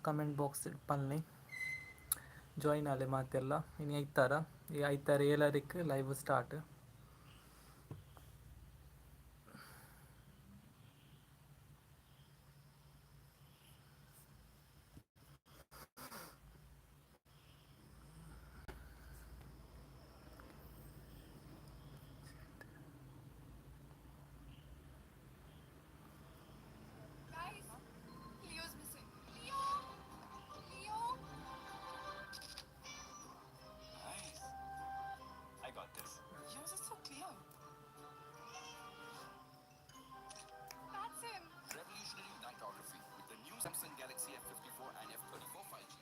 Comment box ಪನ್ಲೆ. Join ಆಲೆ ಮಾತೆರ್ಲ. ಇನಿ ಐತಾರ, ಈ ಐತಾರ ಏಳರಿಕ್ live start. Guys, Leo's missing. Leo! Leo! Nice. I got this. Yours is so clear. That's him. Revolutionary nightography with the new Samsung Galaxy F54 and F34 5G.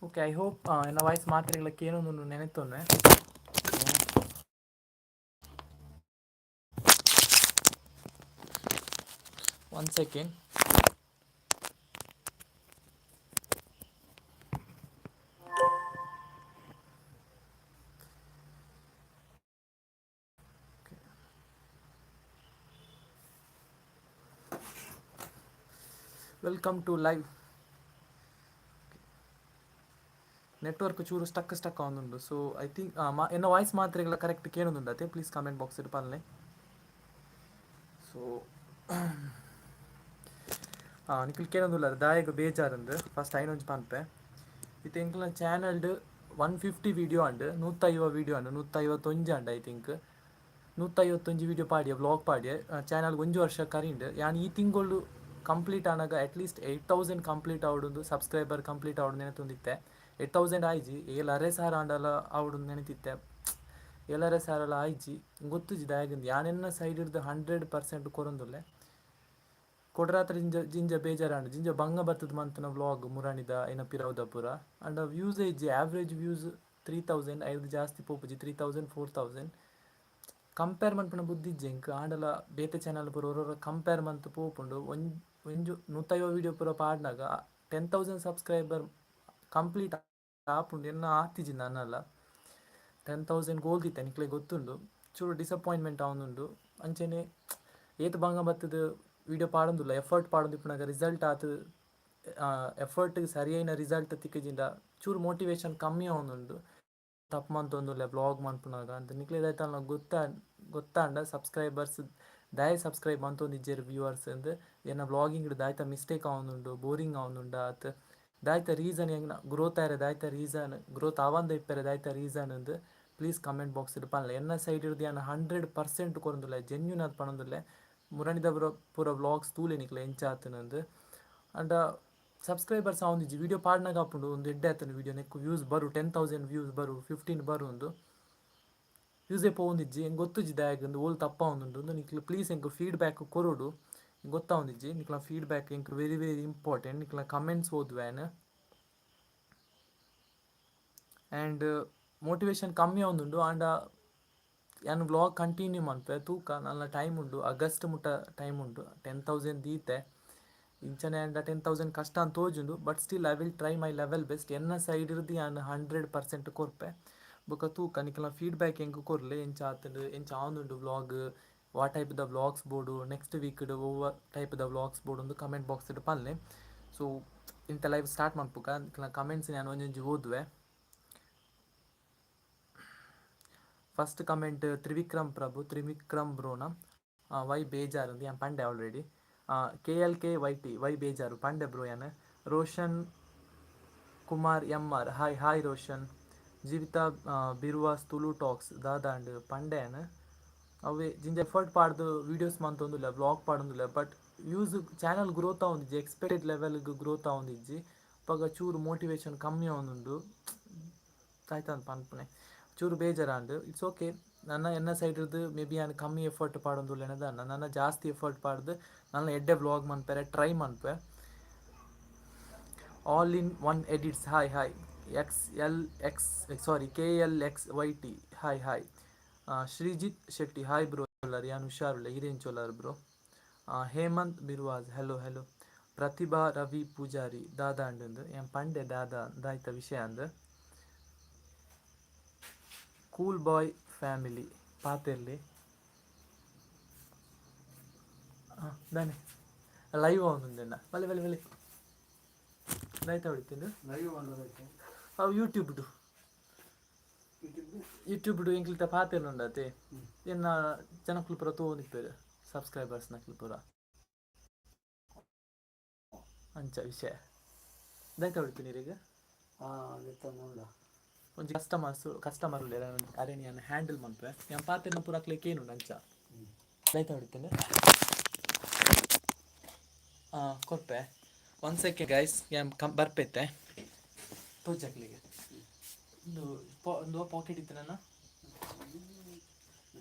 Okay, I hope ಎನ್ನ voice ಮಾತ್ರೆಗಳ ಕೇನೊಂದು ನೆನೆತೊನ್ನೆ. One second. Welcome to live. Network ಚೂರು stuck stuck ಆವೊಂದುಂಡು. So I think ಎನ್ನ voice ಮಾತ್ರೆಗಳ correct ಕೇಳೊಂದುಂಡು ಅತೆ, ಪ್ಲೀಸ್ ಕಮೆಂಟ್ ಬಾಕ್ಸ್ ಇಡ್ ಪನ್ಲೆ. ಸೊ ನಿಕುಲು ಕೇಳೊಂದುಲ್ಲ, ದಾಯೆಗ್ ಬೇಜಾರಂದು ಫಸ್ಟ್ ಐನೊಂಜಿ ಪನ್ಪೆ. ಇತ್ತೆ ಎಂಕ್ಲೆನ ಚಾನಲ್ಡ್ 150 ವೀಡಿಯೋ ಆಂಡ್, 150 ವೀಡಿಯೋ ಆಂಡ್, 151 ಆಂಡ್ I think. 151 video ಪಾಡಿಯ, ವ್ಲಾಗ್ ಪಾಡಿಯ. ಚಾನಲ್ ಒಂಜಿ ವರ್ಷ ಕರಿಂಡ್. ಯಾನ್ ಈ ತಿಂಗಳು ಕಂಪ್ಲೀಟ್ ಆನಗ ಅಟ್ಲೀಸ್ಟ್ 8000 ಕಂಪ್ಲೀಟ್ ಆವೊಡುಂದು, ಸಬ್ಸ್ಕ್ರೈಬರ್ ಕಂಪ್ಲೀಟ್ ಆವೊಡು ನೆನೆತೊಂದಿತ್ತೆ. 8000 ಆಯ್ಜಿ, 7,500 ಆಂಡಲ ಆವೊಡುಂದು ನೆನೆತಿತ್ತೆ. 7,500ಲ ಆಯ್ಜಿ. ಗೊತ್ತುಜಿ ದಾಯೆಗಂದ್. ಯಾನ್ ಎನ್ನ ಸೈಡ್ ಡ್ದ್ 100% ಕೊರೊಂದುಲ್ಲೆ. ಕೊಡರಾತ್ರೆ ಜಿಂಜ ಜಿಂಜ ಬೇಜಾರಾಂಡ್, ಜಿಂಜ ಬಂಗ ಬತ್ತುದು ಮಂತುನ ವ್ಲಾಗ್ ಮುರಾಣಿದ ಐನ ಪಿರವುದ ಪೂರ. ಆಂಡ ವ್ಯೂಸ್ ಇಜ್ಜಿ. ಆವ್ರೇಜ್ ವ್ಯೂಸ್ 3000, ಐರ್ದ್ ಜಾಸ್ತಿ ಪೋಪುಜಿ. 3000, 4000. ಕಂಪೇರ್ ಮನ್ಪುನ ಬುದ್ಧಿ ಇಜ್ಜಿ ಎಂಕ್. ಆಂಡಲ ಬೇತೆ ಚಾನಲ್ ಪೂರ ಒರೊರ ಕಂಪೇರ್ ಮಂತ್ ಪೋಪುಂಡು. ಒಂಜಿ ಒಂಜಿ 150 ವೀಡಿಯೋ ಪೂರ ಪಾಡ್ನಗ 10,000 ಸಬ್ಸ್ಕ್ರೈಬರ್ ಕಂಪ್ಲೀಟ್ ಆಪುಂಡು. ಎನ್ನ ಆತಿಜಿ ನನಲ. 10,000 ಗೋಲ್ ದಿತ್ತೆ, ನಿಕ್ಲೆಗ್ ಗೊತ್ತುಂಡು. ಚೂರು ಡಿಸಪಾಯಿಂಟ್ಮೆಂಟ್ ಆವೊಂದುಂಡು. ಅಂಚೆನೆ ಏತ್ ಬಂಗ ಬತ್ತುದು ವೀಡಿಯೋ ಪಾಡೊಂದುಲ್ಲ, ಎಫರ್ಟ್ ಪಾಡೊಂದಿಪ್ಪುನಗ ರಿಸಲ್ಟ್ ಆತ್ ಎಫರ್ಟ್ ಸರಿಯಾಯಿನ ರಿಸಲ್ಟ್ ತಿಕ್ಕುಜಿಂಡ ಚೂರು ಮೋಟಿವೇಶನ್ ಕಮ್ಮಿ ಆವೊಂದುಂಡು. ತಪ್ಪು ಮಂತೊಂದುಲ್ಲೆ ವ್ಲಾಗ್ ಮನ್ಪುನಗ ಅಂತ ನಿಕ್ಲೆಗ್ ದಾಯ್ತಲ ಗೊತ್ತಾ ಗೊತ್ತಾಂಡ, ಸಬ್ಸ್ಕ್ರೈಬರ್ಸ್ ದಾಯೆ ಸಬ್ಸ್ಕ್ರೈಬ್ ಮಂತೊಂದಿಜ್ಜೆರ್ ವ್ಯೂವರ್ಸ್ ಅಂದ್, ಎನ್ನ ವ್ಲಾಗಿಂಗ್ ದಾಯ್ತ ಮಿಸ್ಟೇಕ್ ಆವೊಂದುಂಡು, ಬೋರಿಂಗ್ ಆವೊಂದುಂಡು ಅತ್ ದಾಯ್ತ ರೀಸನ್, ಎಂಕ್ನ ಗ್ರೋತ್ ಆಯೆರೆ ದಾಯ್ತ ರೀಸನ್, ಗ್ರೋತ್ ಆವಂದೆ ಇಪ್ಪೆರೆ ದಾಯ್ತ ರೀಸನ್ ಅಂದ್ ಪ್ಲೀಸ್ ಕಮೆಂಟ್ ಬಾಕ್ಸ್ ಡ್ ಪನ್ಲೆ. ಎನ್ನ ಸೈಡ್ ಡ್ದ್ ಯಾನ್ 100% ಕೊರೊಂದುಲ್ಲೆ, ಜೆನ್ಯೂನ್ ಆದ್ ಪನೊಂದುಲ್ಲೆ. ಮುರಣಿದ ಪೂರ ಪೂರ ವ್ಲಾಗ್ಸ್ ತೂಲೆ ನಿಕ್ಲೆ ಎಂಚ ಆತುಂಡು. ಆಂಡ ಸಬ್ಸ್ಕ್ರೈಬರ್ಸ್ ಆವೊಂದಿಜ್ಜಿ. ವೀಡಿಯೋ ಪಾಡ್ನಗ ಆಪುಂಡು, ಉಂದು ಎಡ್ಡೆ ಆತುಂಡು ವೀಡಿಯೋ, ನೆಕ್ಕ್ ವ್ಯೂಸ್ ಬರು, 10,000 ವ್ಯೂಸ್ ಬರು, 15 ಬರು ಉಂದು. ವ್ಯೂಸೇ ಪೋವೊಂದಿಜ್ಜಿ. ಎಂಕ್ ಗೊತ್ತುಜ್ಜಿ ದಾಯೆಗ್ ಉಂದು, ಓಲು ತಪ್ಪಾವೊಂದುಂಡು ಉಂದು. ನಿಕ್ಲು ಪ್ಲೀಸ್ ಎಂಕ್ ಫೀಡ್ಬ್ಯಾಕ್ ಕೊರೊಡು. ಗೊತ್ತಾವೊಂದಿಜ್ಜಿ. ನಿಕ್ಲ್ನ ಫೀಡ್ಬ್ಯಾಕ್ ಎಂಕ್ ವೆರಿ ವೆರಿ ಇಂಪಾರ್ಟೆಂಟ್. ನಿಕ್ಲ್ನ ಕಮೆಂಟ್ಸ್ ಓದುವೆ ಯಾನ್. ಆ್ಯಂಡ್ ಮೋಟಿವೇಶನ್ ಕಮ್ಮಿ ಆವೊಂದುಂಡು. ಆಂಡ ಯಾನ್ ವ್ಲಾಗ್ ಕಂಟಿನ್ಯೂ ಮನ್ಪುವೆ. ತೂಕ, ನನಲ ಟೈಮ್ ಉಂಡು, ಆಗಸ್ಟ್ ಮುಟ್ಟ ಟೈಮ್ ಉಂಡು. 10,000 ದೀತೆ. ಇಂಚನೆ ಆಂಡ 10,000 ಕಷ್ಟ ಅಂದ್ ತೋಜುಂಡು, but still I will try my level best. ಎನ್ನ ಸೈಡ್ ರ್ದ್ ಯಾನ್ 100% ಕೊರ್ಪೆ. ಬೊಕ ತೂಕ, ನಿಕಲ್ನ ಫೀಡ್ಬ್ಯಾಕ್ ಎಂಕ್ ಕೊರ್ಲೆ. ಎಂಚ ಆತ್ಂಡ್, ಎಂಚ ಆವೊಂದುಂಡು ವ್ಲಾಗ್, ವಾ ಟೈಪ್ ದ ವ್ಲಾಗ್ಸ್ ಬೋಡು, ನೆಕ್ಸ್ಟ್ ವೀಕ್ ಡ್ ಒವ್ವ ಟೈಪ್ ದ ವ್ಲಾಗ್ಸ್ ಬೋಡು ಅಂದ್ ಕಮೆಂಟ್ ಬಾಕ್ಸ್ ಡ್ ಪನ್ಲೆ. ಸೊ ಇಂತ ಲೈವ್ ಸ್ಟಾರ್ಟ್ ಮನ್ಪುಗ. ನಿಕಲ್ನ ಕಮೆಂಟ್ಸ್ ಯಾನ್ ಒಂಜೊಂಜಿ ಓದುವೆ. ಫಸ್ಟ್ ಕಮೆಂಟ್ ತ್ರಿವಿಕ್ರಮ್ ಪ್ರಭು, ತ್ರಿವಿಕ್ರಮ್ ಬ್ರೋನ. ವೈ ಬೇಜಾರ್ ಅಂದ್ ಯಾನ್ ಪಂಡೆ already. K L K Y T, why ಬೇಜಾರು? ಪಂಡೆ ಬ್ರೋ ಯಾನ್. Roshan Kumar M R, hi hi Roshan. Jeevitha Biruvas Tulu talks, ದಾದಾಂಡ್? ಪಂಡೆ ಯಾನ್. ಅವೇ ಜಿಂಜ ಎಫರ್ಟ್ ಪಾಡ್ದ್ ವೀಡಿಯೋಸ್ ಮಂತೊಂದುಲ್ಲೆ, ವ್ಲಾಗ್ ಪಾಡೊಂದುಲ್ಲೆ, ಬಟ್ ವ್ಯೂಸ್ ಚಾನಲ್ ಗ್ರೋತ್ ಆವೊಂದಿಜ್ಜಿ, ಎಕ್ಸ್ಪೆಕ್ಟೆಡ್ ಲೆವೆಲ್ ಗ್ ಗ್ರೋತ್ ಆವೊಂದಿಜ್ಜಿ. ಅಪಗ ಚೂರು ಮೋಟಿವೇಶನ್ ಕಮ್ಮಿ ಆವೊಂದುಂಡು. ದಾಯ್ತಂದ್ ಪನ್ಪುನೆ, ಚೂರು ಬೇಜಾರಾಂಡ್. It's okay. ನನ ಎನ್ನ ಸೈಡ್ದು ಮೇ ಬಿ ಯಾನ್ ಕಮ್ಮಿ ಎಫರ್ಟ್ ಪಾಡೊಂದುಲ್ಲೆನ ದಾನ್ನ. ನನ ಜಾಸ್ತಿ ಎಫರ್ಟ್ ಪಾಡ್ದು ನನ ಎಡ್ಡೆ ವ್ಲಾಗ್ ಮನ್ಪೆರೆ ಟ್ರೈ ಮನ್ಪೆ. All in one edits, hi hi. X L X, sorry, K L X Y T, hi hi. Sreejith Shetty, hi bro. ಯಾನ್ ಹುಷಾರುಲ್ಲೆ, ಈರೆಂಚೊಲಾರ್ bro? Hemanth Birwaj, hello hello. Prathibha Ravi Poojari, ದಾದ ಅಂಡಂದು ಯಾನ್ ಪಂಡೆ ದಾದ ದಾಯ್ತ ವಿಷಯ ಅಂದ್. ಕೂಲ್ ಬಾಯ್ ಫ್ಯಾಮಿಲಿ, ಪಾತೆರ್ಲಿ ದಾನೆ ಲೈವ್ ಆವೊಂದುಂದೆನ್ನ. ಬಲೆ ಬಲೆ ಬಲೆ, ದಾಯ್ತ ಹೊಡಿತೀನಿ. ಲೈವ್ ಆಂಡದಾಯ್ತು. ಅವು ಯೂಟ್ಯೂಬ್ಡು. ಯೂಟ್ಯೂಬ್. ಯೂಟ್ಯೂಬ್ಡು ಎಂಕ್ಲಿತ ಪಾತೆರ್ನುಂಡತೆ, ಎನ್ನ ಜನಕುಲು ಪೂರ ತೂವೊಂದಿಪ್ಪೆರ್, ಸಬ್ಸ್ಕ್ರೈಬರ್ಸ್ ನಕುಲು ಪೂರ. ಅಂಚ ವಿಷಯ. ದಾಯ್ತ ಹೊಡಿತೀನಿ ಈರೆಗ್? ಹಾಂ, ದೆತ್ತೊಂದುಲ್ಲ. ಒಂಜಿ ಕಸ್ಟಮರ್ಸ್ ಕಸ್ಟಮರ್ ಉಲ್ಲೆರ್, ಅರೆನ್ ಯಾನ್ ಹ್ಯಾಂಡಲ್ ಮನ್ಪುವೆ. ಯಾನ್ ಪಾತೆರ್ನ ಪೂರ ಅಕ್ಲೆಗ್ ಕೇನುಂಡು ಅಂಚ. ದಾಯ್ತ ಹೊಡಿತೀನಿ ಕೊರ್ಪೆ. ಒನ್ ಸೆಕೆಂಡ್ ಗೈಸ್, ಯಾನ್ ಕಂ ಬರ್ಪೆತ್ತೆ. ತೋಜಕ್ಲೆಗ್ ಉಂದು ಉಂದು ಪಾಕೆಟ್ ಇತ್ತಿನ.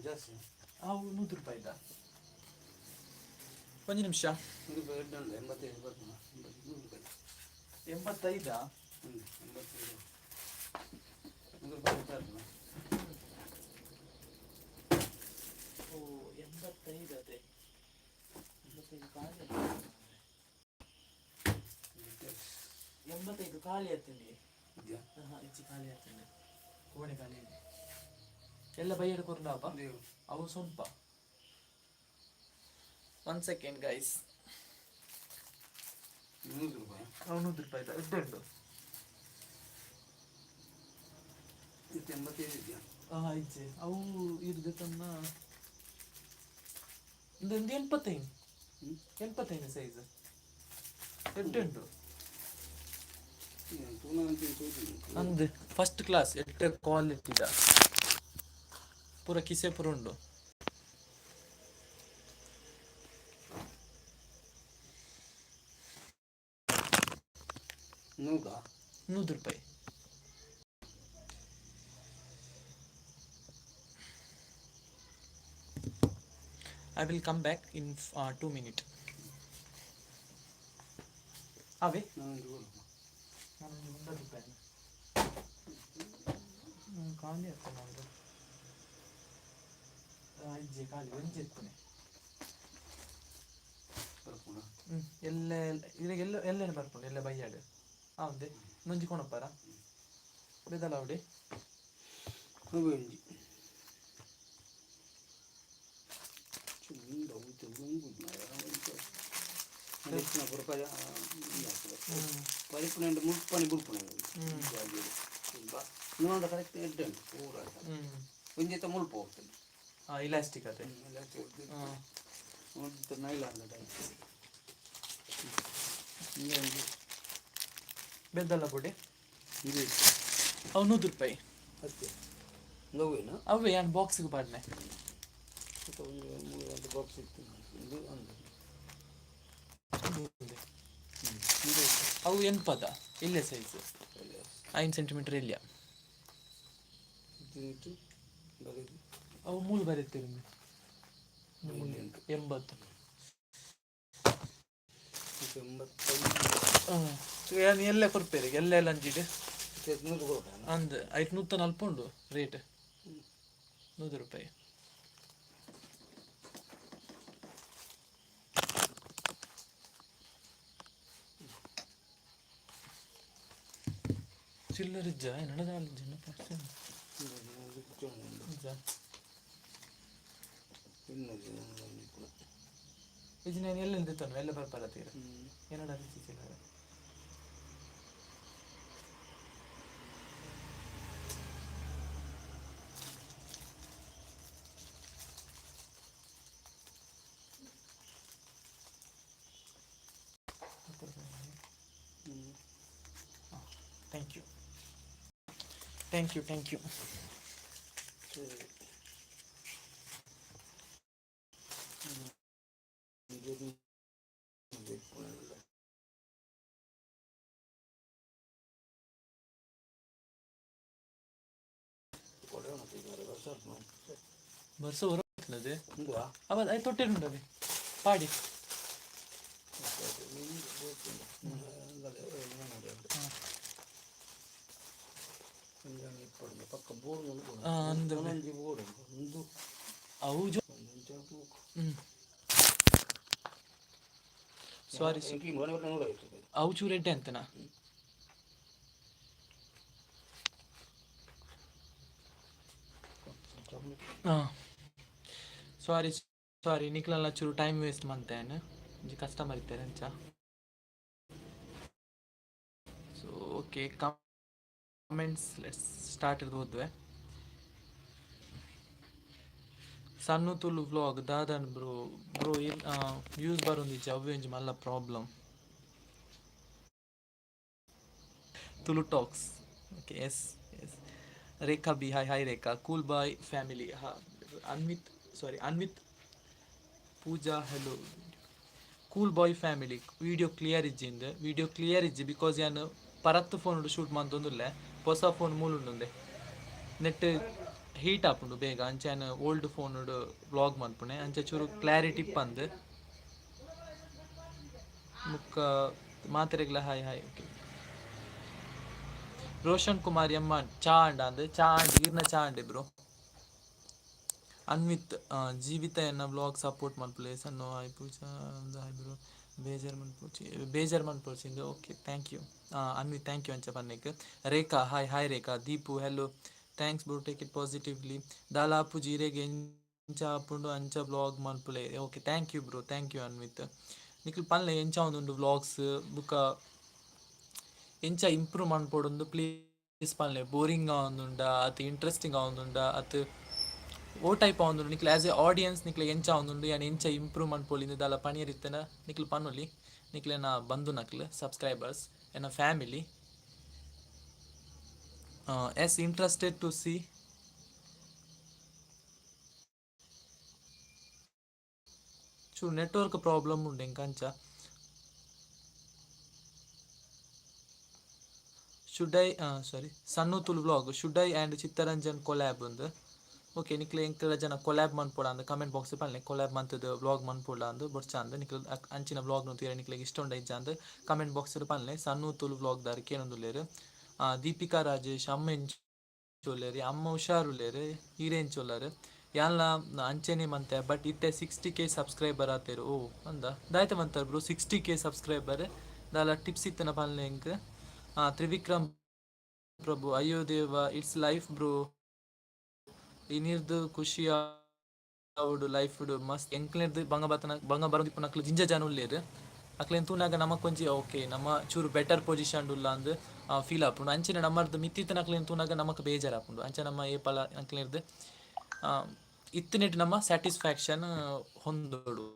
ಜಾಸ್ತಿ. ಅವು 100 ರೂಪಾಯಿದ. ಒಂಜಿ ನಿಮಿಷ. 100 ರೂಪಾಯಿ ಎಡ್ಡೆ ಉಂಡು, 85 ಬರ್ಪುನ, 100 ರೂಪಾಯಿ. 85ಆ? ಹ್ಞೂ, 85. 100 ರೂಪಾಯಿ ಬರ್ಪುನ. ಓ, 85 ಅದೇ, 85 ಖಾಲಿ ಆಯ್ತು. 85 ಖಾಲಿ ಆಗ್ತದೆ. ಇದೆಯಾ? ಹಾಂ, ಇಜ್ಜಿ, ಖಾಲಿ ಆಗ್ತದೆ. ಕೋಣೆ ಖಾಲಿ ಇದೆ. ಎಲ್ಲ ಬೈಯಡ್ ಕೊರ್ಲಾಪ. ಅವು ಸ್ವಲ್ಪ ಒನ್ ಸೆಕೆಂಡ್ ಗೈಸ್. 100 ರೂಪಾಯಿ. ಅವು 100 ರೂಪಾಯಿ, ಎಡ್ಡೆ ಉಂಟು. ಇದು 85 ಇದೆಯಾ? ಹಾಂ, ಇಜ್ಜಿ, ಅವು ಇರ್ದು ತನ್ನ ಒಂದು 85. ಹ್ಞೂ. 85 ಸೈಜ್ ಎಡ್ಡೆ ಉಂಟು. ತೂನ ತೋಜುಂಡು. ಅಂದ್, ಫಸ್ಟ್ ಕ್ಲಾಸ್, ಎಡ್ಡೆ ಕ್ವಾಲಿಟಿದ, ಪೂರ ಕಿಸೆ ಪೂರ ಉಂಡು. 100. 100 ರೂಪಾಯಿ. I will come back in 2 minute. ಅವೇ. ನಾನೊಂದು ಕೊಡು. ನಾನೊಂದು 100 ರೂಪಾಯಿ. ಹ್ಞೂ, ಖಾಲಿ ಆಗ್ತದೆ ನಮ್ಮದು. ಇಜ್ಜಿ, ಖಾಲಿ ಒಂಜಿ ಎತ್ತುನೆ. ಬರ್ಪುನ. ಹ್ಞೂ, ಎಲ್ಲ ಇರೆಗ್ ಎಲ್ಲ ಎಲ್ಲೆನೆ ಬರ್ಪುಂಡು, ಎಲ್ಲ ಬಯ್ಯಾಡು ಹೌದೇ. ಒಂಜಿ ಕೊಣಪ್ಪಾರ ಬೆದಲಾವಡಿ. ಅವು ಒಂಜಿ ಉಂಡು, ಅವು ಉಂಡು. ಹೆಚ್ಚಿನ ಪುರ ಪರಿಪುನ ಮುಲ್ಪನೆ ಬುಲ್ಪುನ ನೋಡ, ಕರೆಕ್ಟ್ ಎಡ್ಡೆ ಉಂಟು ಪೂರ. ಹ್ಞೂ. ಒಂಜಿತ ಮುಲ್ಪ ಹೋಗ್ತದೆ. ಹಾಂ, ಇಲಾಸ್ಟಿಕ್ ಅದೇ. ಹಾಂ. ಒಂದು ನೈಲಾನ್ ಟೈಪ್ ಒಂದು. ಬೆದಲ್ಲ ಪುಡಿ. ಇದು. ಅವು 100 ರೂಪಾಯಿ. ಅಷ್ಟೇ ನೋವೇನಾ? ಅವೇ, ಯಾನ್ ಬಾಕ್ಸಿಗೆ ಪಾಡ್ನೆ. ಒಂದು ಮೂರು ಒಂದು ಬಾಕ್ಸ್ ಇತ್ತು, ಇದು ಒಂದು. ಇದು. ಇದು. ಅವು ಎನ್ಪದ, ಇಲ್ಲೇ ಸೈಜ್ 5 ಸೆಂಟಿಮೀಟರ್ ಇಲ್ಲ. ಇದು ಇಟ್ಟು ಬರೀದು. ಅವು ಮೂಲು ಬರೀತೀರಿ. 80. 80. ಇದು 85. ಹಾಂ, ಯಾನ್ ಎಲ್ಲ ಕೊರ್ಪೇರು, ಎಲ್ಲ ಎಲ್ಲ ಅಂಜಿಡ್. ಇದು 100 ಕೊಡ್ತಾನ. ಅಂದ್, ಐಟ್ 140 ಉಂಡು ರೇಟ್, 100 ರೂಪಾಯಿ. ಚಿಲ್ಲರ್ ಇಜ್ಜ ನಡೆದ ಜನ. ಇಜ್ಜ. ಇನ್ನೊಂದು ಒಂದು ಕೂಡ. ಇದು ನಾನು ಎಲ್ಲಿಂದ ತಾನು ಎಲ್ಲ ಬರ್ಪಾರ ತೀರ. ಏನಡ ರುಚಿ ಚಿಲ್ಲರೆ. ಹ್ಞೂ. Thank you, thank you, thank you. ಸರಿ. ಹ್ಞೂ. ಇದು ಬೇಕು. ಕೊಡೋಣ, ವರ್ಷ. ಬರ್ಸ ಹೊರತದೆ. ಉಂದು. ಅವ I ತೊಟ್ಟಿರುಂಡವೆ ಪಾಡಿ. ಪಕ್ಕ ಬೋರ್. ಅಂದು. ಒಂಜಿ ಬೋರ್ ಉಂದು. ಅವು ಜೋ. ಸಾರಿ. ಅವು ಚೂರು ಎಡ್ಡೆ ಅಂತನಾ? ಹಾಂ, ಸಾರಿ ಸಾರಿ, ನಿಕ್ಲಲ್ಲ ಚೂರು ಟೈಮ್ ವೇಸ್ಟ್ ಮಂತೇನೆ. ಒಂಜಿ ಕಸ್ಟಮರ್ ಇತ್ತೆರ್ ಅಂಚ. So okay, comments let's start ಓದ್ವೆ. ಸಣ್ಣ ತುಳು ವ್ಲಾಗ್ ದಾದನ್ ಬ್ರೋ? ಬ್ರೋ, ವ್ಯೂಸ್ ಬರೊಂದಿಜ್ಜಿ, ಅವ್ವೆ ಒಂಜಿ ಮಲ್ಲ problem. Tulu talks, okay, yes yes. Rekha B, hi hi Rekha. Cool boy family, ಹಾ. Anvith, sorry, Anvith Pooja, hello. Cool boy family, video clear ಇಜ್ಜಿಂದ್. Video clear ಇಜ್ಜಿ because ಯಾನ್ ಪರತ್ತು ಫೋನ್ ಶೂಟ್ ಮಂತೊಂದುಲ್ಲೆ. ಹೊಸ ಫೋನ್ ಮೂಲುಂಡುಂದೆ, ನೆಟ್ ಹೀಟ್ ಆಪುಂಡು ಬೇಗ. ಅಂಚ ಯಾನ್ ಓಲ್ಡ್ ಫೋನ್ ವ್ಲಾಗ್ ಮನ್ಪುಣೆ, ಅಂಚ ಚೂರು ಕ್ಲಾರಿಟಿ ಇಪ್ಪಂದ್. ಬುಕ್ಕ ಮಾತೆರೆಗ್ಲ hi hi. Okay, Roshan Kumar ಎಮ್ಮ, ಚಾ ಅಂಡ ಅಂದ್. ಚಾ ಅಂಡ್, ಈರ್ನ ಚಾ ಅಂಡೆ ಬ್ರೋ. ಅನ್ವಿತ್, ಜೀವಿತ ಎನ್ನ ವ್ಲಾಗ್ ಸಪೋರ್ಟ್ ಮನ್ಪುಲೆ ಸಣ್ಣ. ಹಾಯ್ ಪೂಜಾ, ಹಾಯ್ ಬ್ರೋ. ಬೇಜಾರ್ ಮನ್ಪೊಚಿ, ಬೇಜಾರ್ ಮನ್ಪೊಚಿ. Okay, thank you Anvith, thank you ಅಂಚ ಪನ್ನೆಕ್. Rekha, hi hi Rekha. Deepu, hello. Thanks bro, take it positively. ದಾಲ ಆಪುಜಿ ಇರೆಗ್, ಎಂಚ ಆಪುಂಡು ಅಂಚ ವ್ಲಾಗ್ ಮನ್ಪುಲೆ. Okay, thank you bro, thank you Anvith. ನಿಕ್ಲ್ ಪನ್ಲೆ ಎಂಚ ಉಂಡು ವ್ಲಾಗ್ಸ್, ಬುಕ್ಕ ಎಂಚ ಇಂಪ್ರೂವ್ ಮನ್ಪೊಡುಂದು ಪ್ಲೀಸ್ ಪನ್ಲೆ. ಬೋರಿಂಗ್ ಆವೊಂದುಂಡ ಅತ್ ಇಂಟ್ರೆಸ್ಟಿಂಗ್ ಆವೊಂದುಂಡ ಅತ್ ಓ ಟೈಪ್ ಆವೊಂದುಂಡು? ನಿಕ್ಲ್ ಆಸ್ ಎ ಆಡಿಯನ್ಸ್ ನಿಕ್ಲೆ ಎಂಚ ಆವೊಂದುಂಡು, ಯಾನ್ ಎಂಚ ಇಂಪ್ರೂವ್ ಮನ್ಪೊಲಿ ದಾಲ ಪನಿಯರ್ ಇತ್ತನ ನಿಕ್ಲ್ ಪನೊಲಿ. ನಿಕ್ಲೆನ ಬಂಧುನಕ್ಲ್, ಸಬ್ಸ್ಕ್ರೈಬರ್ಸ್, ಎನ್ನ family. S, interested to C. ಚೂರು ನೆಟ್ವರ್ಕ್ ಪ್ರಾಬ್ಲಮ್ ಉಂಡು ಎಂಕ್ ಅಂಚ. Should I, sorry, ಸಣ್ಣ Tulu vlog, should I and Chittaranjan collab ಉಂದು. ಓಕೆ, ನಿಕ್ಲೆ ಎಂಕಲ ಜನ ಕೊಲ್ಯಾಬ್ ಮನ್ಪೊಡ ಅಂದ್ ಕಮೆಂಟ್ ಬಾಕ್ಸ್ ಪನ್ಲೆ. ಕೊಲ್ಯಾಬ್ ಮಂತುದು ವ್ಲಾಗ್ ಮನ್ಪೊಡ ಅಂದ್ ಬೊಡ್ಚ ಅಂದ್, ನಿಕ್ಲ್ ಅಂಚಿನ ವ್ಲಾಗ್ ತೂಯೆರೆ ನಿಕ್ಲೆಗ್ ಇಷ್ಟ ಉಂಡ ಇಜ್ಜ ಅಂದ್ ಕಮೆಂಟ್ ಬಾಕ್ಸ್ ಪನ್ಲೆ. ಸಣ್ಣ ತುಳು ವ್ಲಾಗ್ ದಾರ್ ಕೇನೊಂದುಲ್ಲೆರ್. ದೀಪಿಕಾ ರಾಜೇಶ್, ಅಮ್ಮ ಎಂಚ ಉಲ್ಲೆರ್? ಅಮ್ಮ ಹುಷಾರುಲ್ಲೆರ್, ಈರ್ ಎಂಚ ಉಲ್ಲರ್? ಯಾನ್ಲ ಅಂಚೆನೆ ಮಂತೆ, ಬಟ್ ಇತ್ತೆ 60K subscriber ಆತೆರ್. ಓ ಅಂದ, ದಾಯ್ತ ಮಂತರ್ ಬ್ರೋ 60K subscriber? ದಾಲ ಟಿಪ್ಸ್ ಇತ್ತನ ಪನ್ಲೆ ಎಂಕ್. ತ್ರಿವಿಕ್ರಮ್ ಪ್ರಭು, ಅಯ್ಯೋ ದೇವ, it's life bro. ಇನಿರ್ದು ಖುಷಿ ಆವೊಡು ಲೈಫ್ ಮಸ್ತ್. ಎಂಕ್ಲೆರ್ದ್ ಬಂಗ ಬತ್ತನ ಬಂಗ ಬರೊಂದಿಪ್ಪುನಕ್ಲು ಜಿಂಜ ಜನ ಉಲ್ಲೆರ್. ಅಕ್ಲೆನ್ ತೂನಗ ನಮಕೊಂಜಿ ಓಕೆ, ನಮ್ಮ ಚೂರು ಬೆಟರ್ ಪೊಸಿಷನ್ ಉಲ್ಲ ಅಂದ್ ಫೀಲ್ ಆಪುಂಡು. ಅಂಚನೆ ನಮ್ಮರ್ದ್ ಮಿತ್ತಿತ್ತನಕ್ಲೆನ್ ತೂನಗ ನಮಕ್ ಬೇಜಾರ್ ಆಪುಂಡು. ಅಂಚ ನಮ್ಮ ಏಪಲ ಅಂಕ್ಲೆರ್ದ್ ಇತ್ತಿನೆಟ್ ನಮ್ಮ satisfaction ಹೊಂದೊಡು.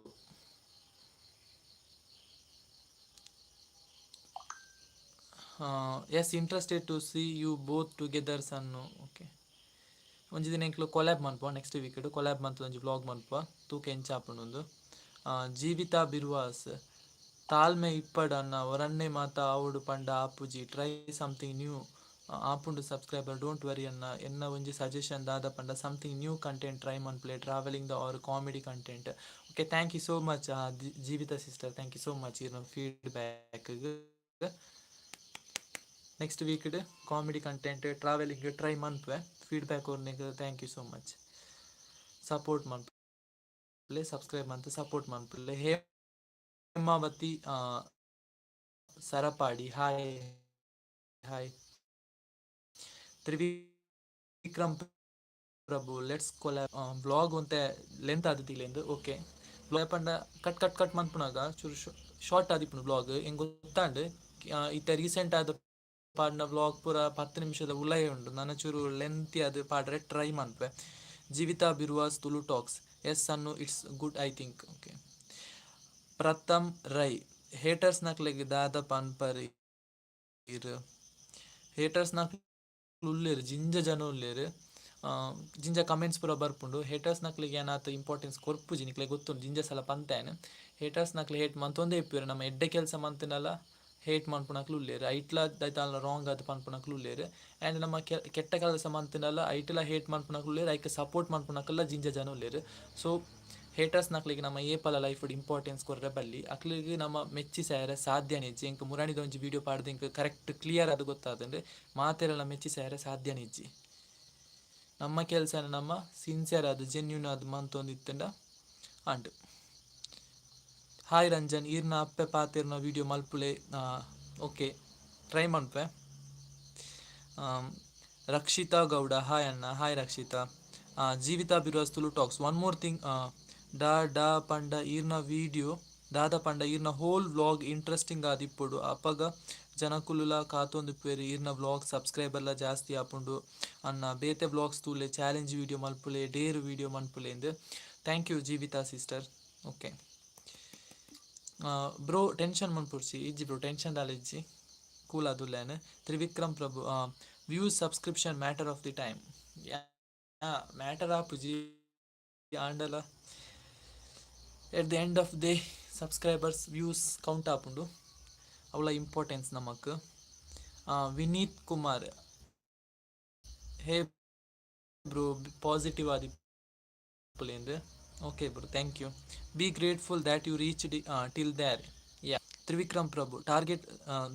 Yes, interested to see you both together Sannu. Okay, ಒಂಜಿ ದಿನ ಎಂಕ್ಲು ಕೊಲ್ಯಾಬ್ ಮನ್ಪುವ. ನೆಕ್ಸ್ಟ್ ವೀಕ್ ಕೊಲ್ಯಾಬ್ ಮಂತ್ ಒಂಜಿ ವ್ಲಾಗ್ ಮನ್ಪುವ, ತೂಕ ಎಂಚ ಆಪುಂಡು. ಜೀವಿತಾ ಬಿರ್ವಾಸ್, ತಾಳ್ಮೆ ಇಪ್ಪಡ್ ಅಣ್ಣ, ಒರನ್ನೆ ಮಾತ ಆವೊಡು ಪಂಡ ಆಪುಜಿ, ಟ್ರೈ ಸಮಥಿಂಗ್ ನ್ಯೂ, ಆಪುಂಡು ಸಬ್ಸ್ಕ್ರೈಬರ್, don't worry ಅಣ್ಣ. ಎನ್ನ ಒಂಜಿ ಸಜೆಷನ್ ದಾದ ಪಂಡ ಸಮಥಿಂಗ್ ನ್ಯೂ ಕಂಟೆಂಟ್ ಟ್ರೈ ಮನ್ಪುಲೆ, travelling the or comedy content. Okay, thank you so much Jeevitha sister, thank you so much ಇರ್ನ feedback. Next week comedy content, travelling try ಮನ್ಪುವೆ. Feedback ಕೊರ್ನೆಗ್ thank you so much. Support ಮನ್ಪುಲೆ, subscribe ಮಂತ್ support ಮನ್ಪುಲೆ. Hemavathi Sarapadi, hi hi. Trivikram Prabhu, let's collab vlog ಒಂತೆ length ಆದಿತ್ತಿಲೆಂದು. Okay, vlog ಪಂಡ cut ಕಟ್ ಕಟ್ ಮನ್ಪುನಾಗ ಚೂರು ಶಾರ್ಟ್ ಆದಿಪ್ಪುಂಡು ವ್ಲಾಗ್. ಎಂಕ್ ಗೊತ್ತಾಂಡ್, ಇತ್ತೆ ರೀಸೆಂಟ್ ಆದ್ ಪಾಡ್ನ ವ್ಲಾಗ್ ಪೂರ 10 ನಿಮಿಷದ ಉಲಯಿ ಉಂಡು. ನನ ಚೂರು ಲೆಂತಿ ಆದ್ ಪಾಡ್ರೆ ಟ್ರೈ ಮನ್ಪೆ. Jeevitha Birwas, Tulu talks, S Sannu, it's good I think. Okay. Pratham Rai, haters ನಕ್ಲೆಗ್ ದಾದ ಪನ್ಪರ್ ಇರ್? ಹೇಟರ್ಸ್ ನಕ್ಲು ಉಲ್ಲೆರ್, ಜಿಂಜ ಜನ ಉಲ್ಲೆರ್. ಜಿಂಜ ಕಮೆಂಟ್ಸ್ ಪೂರ ಬರ್ಪುಂಡು. ಹೇಟರ್ಸ್ ನಕ್ಲೆಗ್ ಏನಾತ್ ಇಂಪಾರ್ಟೆನ್ಸ್ ಕೊರ್ಪುಜಿ. ನಿಕ್ಲೆಗ್ ಗೊತ್ತುಂಡು, ಜಿಂಜ ಸಲ ಪಂತೇನ್. Haters ನಕ್ಲೆ hate ಮಂತೊಂದೇ ಇಪ್ಪುವೆರ್. ನಮ್ಮ ಎಡ್ಡೆ ಕೆಲಸ ಮಂತಿನಲ. ಹೇಟ್ ಮನ್ಪುನಕ್ಲು ಉಲ್ಲೆರ್, ಐಟ್ಲ ದೈತಾಲ ರಾಂಗ್ ಆದ್ ಪನ್ಪುನಕ್ಲು ಉಲ್ಲೆರ್. ಆ್ಯಂಡ್ ನಮ್ಮ ಕೆಟ್ಟ ಕೆಲಸ ಮಂತಿನಲ ಐಟ್ಲ ಹೇಟ್ ಮನ್ಪುನಕ್ಲು ಉಲ್ಲೆರ್, ಐಕ್ ಸಪೋರ್ಟ್ ಮನ್ಪುನಕಲ್ಲ ಜಿಂಜ ಜನ ಉಲ್ಲೆರ್. ಸೊ ಹೇಟರ್ಸ್ ನಕ್ಲಿಗೆ ನಮ್ಮ ಏಪಲ ಲೈಫ್ ಇಂಪಾರ್ಟೆನ್ಸ್ ಕೊರ್ರೆ ಬಲ್ಲಿ. ಅಕ್ಲಿಗೆ ನಮ್ಮ ಮೆಚ್ಚಿಸಾಯರೆ ಸಾಧ್ಯನೇ ಇಜ್ಜಿ. ಎಂಕ್ ಮುರಾಣಿದ ಒಂಜಿ ವಿಡಿಯೋ ಪಾಡ್ದು ಎಂಕ್ ಕರೆಕ್ಟ್ ಕ್ಲಿಯರ್ ಅದು ಗೊತ್ತಾದಂಡು, ಮಾತೆರೆಲ್ಲ ಮೆಚ್ಚಿಸಾಯರೆ ಸಾಧ್ಯನೇ ಇಜ್ಜಿ. ನಮ್ಮ ಕೆಲಸನ ನಮ್ಮ ಸಿನ್ಸಿಯರ್ ಆದ್, ಜೆನ್ಯೂನ್ ಆದ್ ಮಂತೊಂದಿತ್ತಂಡ ಅಂಡ್. ಹಾಯ್ ರಂಜನ್, ಈರ್ನ ಅಪ್ಪೆ ಪಾತೆರ್ನ ವಿಡಿಯೋ ಮಲ್ಪುಲೆ. ಓಕೆ, ಟ್ರೈ ಮನ್ಪೆ. ರಕ್ಷಿತಾ ಗೌಡ, ಹಾಯ್ ಅಣ್ಣ. Hi Rakshitha. Jeevitha Birwas Tulu talks, one more thing, ಡಾ ಡಾ ಪಂಡ ಈರ್ನ ವಿಡಿಯೋ, ದಾದ ಪಂಡ ಈರ್ನ ಹೋಲ್ ವ್ಲಾಗ್ ಇಂಟ್ರೆಸ್ಟಿಂಗ್ ಆದಿಪ್ಪೊಡು. ಅಪಗ ಜನಕುಲುಲ ಕಾತೊಂದಿಪ್ಪುವೆರ್ ಈರ್ನ ವ್ಲಾಗ್, ಸಬ್ಸ್ಕ್ರೈಬರ್ಲ ಜಾಸ್ತಿ ಆಪುಂಡು ಅನ್ನ. ಬೇತೆ ವ್ಲಾಗ್ಸ್ ತೂಲೆ, ಚಾಲೆಂಜ್ ವಿಡಿಯೋ ಮಲ್ಪುಲೆ, ಡೇರ್ ವಿಡಿಯೋ ಮನ್ಪುಲೆ ಇಂದ್. Thank you Jeevitha sister. Okay bro, tension ಮನ್ಪುರ್ಚಿ. ಇಜ್ಜಿ ಬ್ರೋ, ಟೆನ್ಷನ್ ದಾಲ ಇಜ್ಜಿ, cool ಆದುಲ್ಲೇನು. Trivikram Prabhu, views, subscription matter of the time matter ಆಪುಜಿ ಆಂಡಲ at the end of day subscribers, views count ಆಪುಂಡು. ಅವಳ ಇಂಪಾರ್ಟೆನ್ಸ್ ನಮಕ್. Vineeth Kumar, hey bro, positive ಆದಿಪ್ಪುಲೇಂದು. Okay bro, thank you. Be grateful that you reach till there, yeah. Trivikram Prabhu, target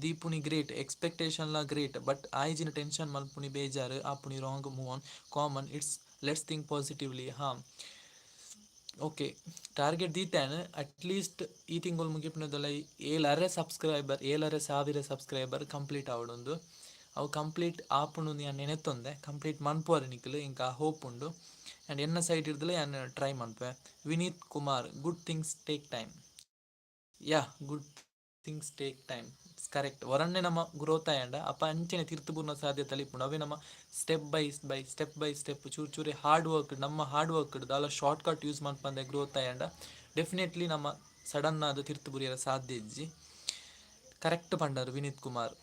ದೀಪುನಿ great, ಎಕ್ಸ್ಪೆಕ್ಟೇಷನ್ಲ great, but ಆಯ್ಜಿನ tension ಮಲ್ಪುನಿ ಬೇಜಾರು ಆಪುನಿ, wrong, move on, common, it's let's think positively. ಹಾಂ, okay, target ದೀತಾನೆ. At least ಈ ತಿಂಗಳು ಮುಗಿಪುನದಲ್ಲ ಏಳರೆ ಸಬ್ಸ್ಕ್ರೈಬರ್, 7,500 ಸಬ್ಸ್ಕ್ರೈಬರ್ ಕಂಪ್ಲೀಟ್ ಆವಡೊಂದು. ಅವು ಕಂಪ್ಲೀಟ್ ಆಪುಂಡು ಯಾನ್ ನೆನೆತೊಂದೆ. ಕಂಪ್ಲೀಟ್ ಮನ್ಪುವರ್ ನಿಕ್ಲು, ಇಂಕ ಹೋಪ್ ಉಂಡು. ಆ್ಯಂಡ್ ಎನ್ನ ಸೈಡ್ ಇರ್ದಲೆ ಯಾನ್ ಟ್ರೈ ಮನ್ಪೆ. Vineeth Kumar, good things take time. Yeah, good things take time, it's correct. ಒರನ್ನೆ ನಮ್ಮ ಗ್ರೋತ್ ಆಯಂಡ ಅಪ್ಪ ಅಂಚನೆ ತಿರ್ತು ಬೂರ್ನ ಸಾಧ್ಯತೆ ಇಪ್ಪುಂಡು. ಅವೇ ನಮ್ಮ step by by step by step, ಚೂರು ಚೂರಿ ಹಾರ್ಡ್ ವರ್ಕ್, ನಮ್ಮ ಹಾರ್ಡ್ ವರ್ಕ್ ದಾಲ ಶಾರ್ಟ್ ಕಟ್ ಯೂಸ್ ಮನ್ಪಂದೆ ಗ್ರೋತ್ ಆಯಂಡ ಡೆಫಿನೆಟ್ಲಿ ನಮ್ಮ ಸಡನ್ ಆದ ತಿರ್ತು ಬುರಿಯರ ಸಾಧ್ಯ ಇಜ್ಜಿ. ಕರೆಕ್ಟ್ ಪಂಡರು ವಿನೀತ್ ಕುಮಾರ್.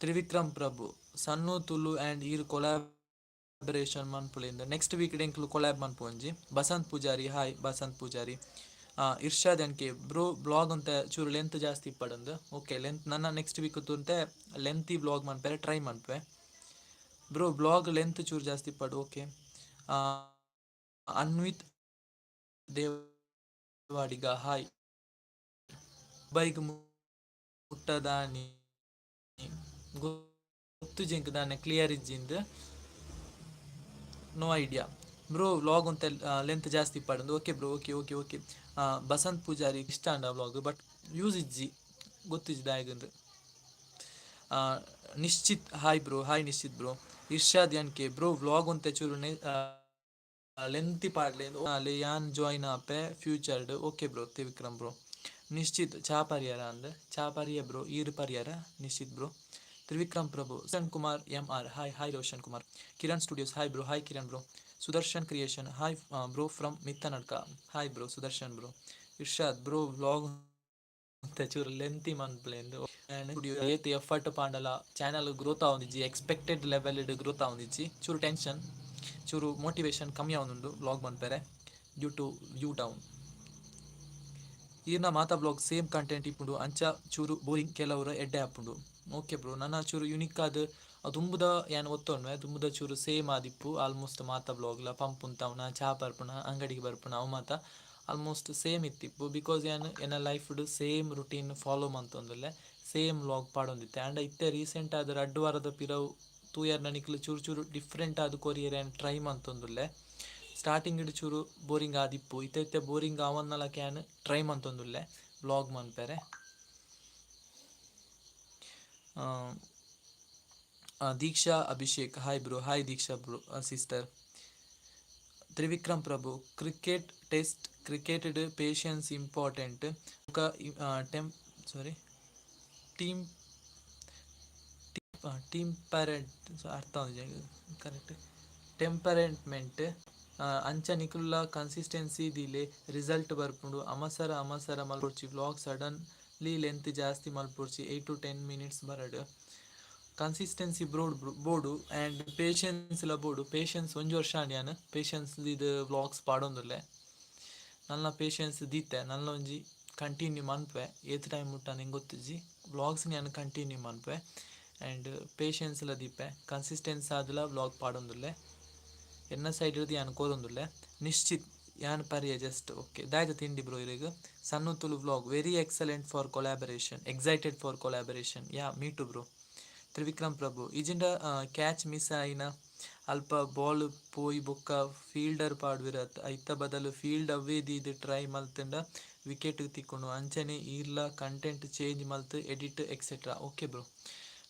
ತ್ರಿವಿಕ್ರಮ್ ಪ್ರಭು, ಸನ್ನು ತುಳು ಆ್ಯಂಡ್ ಈರ್ ಕೊಲಾಬರೇಷನ್ ಮನ್ಪುಲಿಂದ. ನೆಕ್ಸ್ಟ್ ವೀಕ್ ಎಂಕ್ಲು ಕೊಲಾಬ್ ಮನ್ಪು ಒಂಜಿ. Basanth Poojari, hi Basanth Poojari. Irshad N K, bro, blog ಅಂತ ಚೂರು ಲೆಂತ್ ಜಾಸ್ತಿ ಇಪ್ಪಡಂದು. ಓಕೆ, ಲೆಂತ್ ನನ್ನ ನೆಕ್ಸ್ಟ್ ವೀಕ್ ತುಂತೆ ಲೆಂತಿ ಬ್ಲಾಗ್ ಮನ್ಪೆರೆ ಟ್ರೈ ಮನ್ಪೆ. ಬ್ರೋ, ಬ್ಲಾಗ್ ಲೆಂತ್ ಚೂರು ಜಾಸ್ತಿ ಇಪ್ಪಡು. Okay. Anvith Devadiga, hi. Bike ಮುಟ್ಟದಾನಿ ಗೊತ್ತು ಜಿಂಕ್ ದಾನೆ ಕ್ಲಿಯರ್ ಇಜ್ಜಿಂದು, ನೋ ಐಡಿಯಾ ಬ್ರೋ. ವ್ಲಾಗ್ ಅಂತ ಲೆಂತ್ ಜಾಸ್ತಿ ಇಪ್ಪಡಂದು. Okay bro, okay okay okay. Basant Poojary, ಇಷ್ಟ ಅಂಡ ವ್ಲಾಗ್, ಬಟ್ ಯೂಸ್ ಇಜ್ಜಿ, ಗೊತ್ತಿಜ್ಜಿ ದಾಯಗಂದು. ನಿಶ್ಚಿತ್, ಹಾಯ್ ಬ್ರೋ. ಹಾಯ್ ನಿಶ್ಚಿತ್ bro. Irshad N K, bro, vlog ಅಂತ ಚೂರು ಲೆಂತಿ ಪಾಡ್ಲೆ, ಅಲ್ಲಿ ಯಾನ್ ಜಾಯಿನ್ ಆಪೆ ಫ್ಯೂಚರ್ಡ್. Okay bro. Trivikram bro. Nishchith, ಚಾ ಪರಿಯರ ಅಂದ್. ಚಾ ಪರಿಯ ಬ್ರೋ, ಈರ್ ಪರಿಯರ Nishchith bro? Trivikram Prabhu, Roshan Kumar M R, hi hi Roshan Kumar. Kiran studios, hi bro. Hi Kiran bro. Sudarshan creation, hi bro from Mittanadka. Hi bro Sudarshan bro. Irshad bro, vlog ಚೂರು ಲೆಂತಿ ಮನ್ಪ್ಲೇಂದು. ಏತ್ effort ಪಾಂಡಲ channel growth ಆವೊಂದಿಜ್ಜಿ, expected level growth ಆವೊಂದಿಜ್ಜಿ. ಚೂರು tension, ಚೂರು motivation ಕಮ್ಮಿ ಆವೊಂದುಂಡು ವ್ಲಾಗ್ ಮನ್ಪೆರೆ ಡ್ಯೂ ಟು ವ್ಯೂ ಡೌನ್. ಈರ್ನ ಮಾತಾ ವ್ಲಾಗ್ ಸೇಮ್ ಕಂಟೆಂಟ್ ಇಪ್ಪುಂಡು, ಅಂಚ ಚೂರು ಬೋರಿಂಗ್, ಕೆಲವರು ಎಡ್ಡೆ ಆಪುಂಡು. ಓಕೆ ಬ್ರೋ, ನನ್ನ ಚೂರು ಯುನಿಕ್ ಆದ್ ದುಂಬುದ ಯಾನ್ ಒತ್ತೊನ್ವೆ. ದುಂಬುದ ಚೂರು ಸೇಮ್ ಆದಿಪ್ಪು ಆಲ್ಮೋಸ್ಟ್ ಮಾತ ವ್ಲಾಗ್ಲ. ಪಂಪ್ ಉಂತಾವುನ, ಚಾ ಪರ್ಪುನ, ಅಂಗಡಿಗೆ ಬರ್ಪುನ, ಅವು ಮಾತ ಆಲ್ಮೋಸ್ಟ್ ಸೇಮ್ ಇತ್ತಿಪ್ಪು. Because ಯಾನ್ ಎನ್ನ ಲೈಫ್ಡ್ ಸೇಮ್ ರುಟೀನ್ ಫಾಲೋ ಮಂತೊಂದುಲ್ಲೆ, ಸೇಮ್ ವ್ಲಾಗ್ ಪಾಡೊಂದಿತ್ತೆ. ಆಂಡ ಇತ್ತೆ ರೀಸೆಂಟ್ ಆದ್ 2 ವಾರದ ಪಿರವು ತೂಯರ್ ನಿಕ್ಲು ಚೂರು ಚೂರು ಡಿಫ್ರೆಂಟ್ ಆದ್ ಕೊರಿಯರೆ ಯಾನ್ ಟ್ರೈ ಮಂತೊಂದುಲ್ಲೆ. ಸ್ಟಾರ್ಟಿಂಗ್ ಚೂರು ಬೋರಿಂಗ್ ಆದಿಪ್ಪು. ಇತ್ತೆ ಇತ್ತೆ ಬೋರಿಂಗ್ ಆವನ್ನಲಕ ಯಾನ್ ಟ್ರೈ ಮಂತೊಂದುಲ್ಲೆ ವ್ಲಾಗ್ ಮನ್ಪೆರೆ. ದೀಕ್ಷಾ Abhishek, hi bro. Hi Deeksha bro, sister. Trivikram Prabhu, cricket test cricket patience important ಟೆಂ ಸಾರಿ ಟೀಮ್ ಟೀಮ್ ಪ್ಯಾರೆಂಟ್ ಅರ್ಥ ಕರೆಕ್ಟ್ ಟೆಂಪರೆಂಟ್ಮೆಂಟ್ ಅಂಚ ನಿಕುಲ್ಲ ಕನ್ಸಿಸ್ಟೆನ್ಸಿ ದಿಲೆ, ರಿಸಲ್ಟ್ ಬರ್ಪುಂಡು. ಅಮಸರ ಅಮಸರ ಮಲ್ಪೊಡ್ಚಿ. ವ್ಲಾಗ್ ಸಡನ್ಲಿ ಲೆಂತ್ ಜಾಸ್ತಿ ಮಲ್ಪೊಡ್ಚಿ, 8 ಟು 10 ಮಿನಿಟ್ಸ್ ಬರಡ್. ಕನ್ಸಿಸ್ಟೆನ್ಸಿ ಬ್ರೋಡ್ ಬೋಡು ಆ್ಯಂಡ್ ಪೇಷನ್ಸ್ ಲ ಬೋಡು. ಪೇಷನ್ಸ್ ಒಂಜಿ ವರ್ಷ ಆಂಡ್ ಯಾನ್ ಪೇಷನ್ಸ್ ಇದು ವ್ಲಾಗ್ಸ್ ಪಾಡೊಂದುಲ್ಲೆ. ನನ್ನ ಪೇಷನ್ಸ್ ದೀತೆ, ನನ್ನ ಒಂಜಿ ಕಂಟಿನ್ಯೂ ಮನ್ಪುವೆ. ಏತ್ ಟೈಮ್ ಮುಟ್ಟ ಎಂಕ್ ಗೊತ್ತಿಜ್ಜಿ. ವ್ಲಾಗ್ಸ್ನ ಯಾನ್ ಕಂಟಿನ್ಯೂ ಮನ್ಪುವೆ ಆ್ಯಂಡ್ ಪೇಷನ್ಸ್ಲ ದೀಪೆ. ಕನ್ಸಿಸ್ಟೆನ್ಸ್ ಆದ್ಲ ವ್ಲಾಗ್ ಪಾಡೊಂದುಲ್ಲೆ. ಎನ್ನ ಸೈಡ್ ಯಾನ್ ಕೋರೊಂದುಲ್ಲೆ. ನಿಶ್ಚಿತ್ ಯಾನ್ ಪರಿಯ ಜಸ್ಟ್. ಓಕೆ, ದಾಯ್ತ ತಿಂಡಿ ಬ್ರೋ ಇರೆಗ್? ಸಣ್ಣ Tulu vlog very excellent for collaboration, excited for collaboration. Yeah, me too, bro. Trivikram Prabhu, ಇಜಿಂಡ ಕ್ಯಾಚ್ ಮಿಸ್ ಆಯಿನ ಅಲ್ಪ ಬಾಲ್ ಪೋಯಿ ಬೊಕ್ಕ ಫೀಲ್ಡರ್ ಪಾಡ್ವಿರತ್. ಐತ ಬದಲು ಫೀಲ್ಡ್ ಅವೇ ದೀದ್ ಟ್ರೈ ಮಲ್ತಂಡ ವಿಕೆಟ್ ತಿಕ್ಕುಂಡು. ಅಂಚನೆ ಈರ್ಲ ಕಂಟೆಂಟ್ ಚೇಂಜ್ ಮಲ್ತ್ edit etcetera. Okay bro,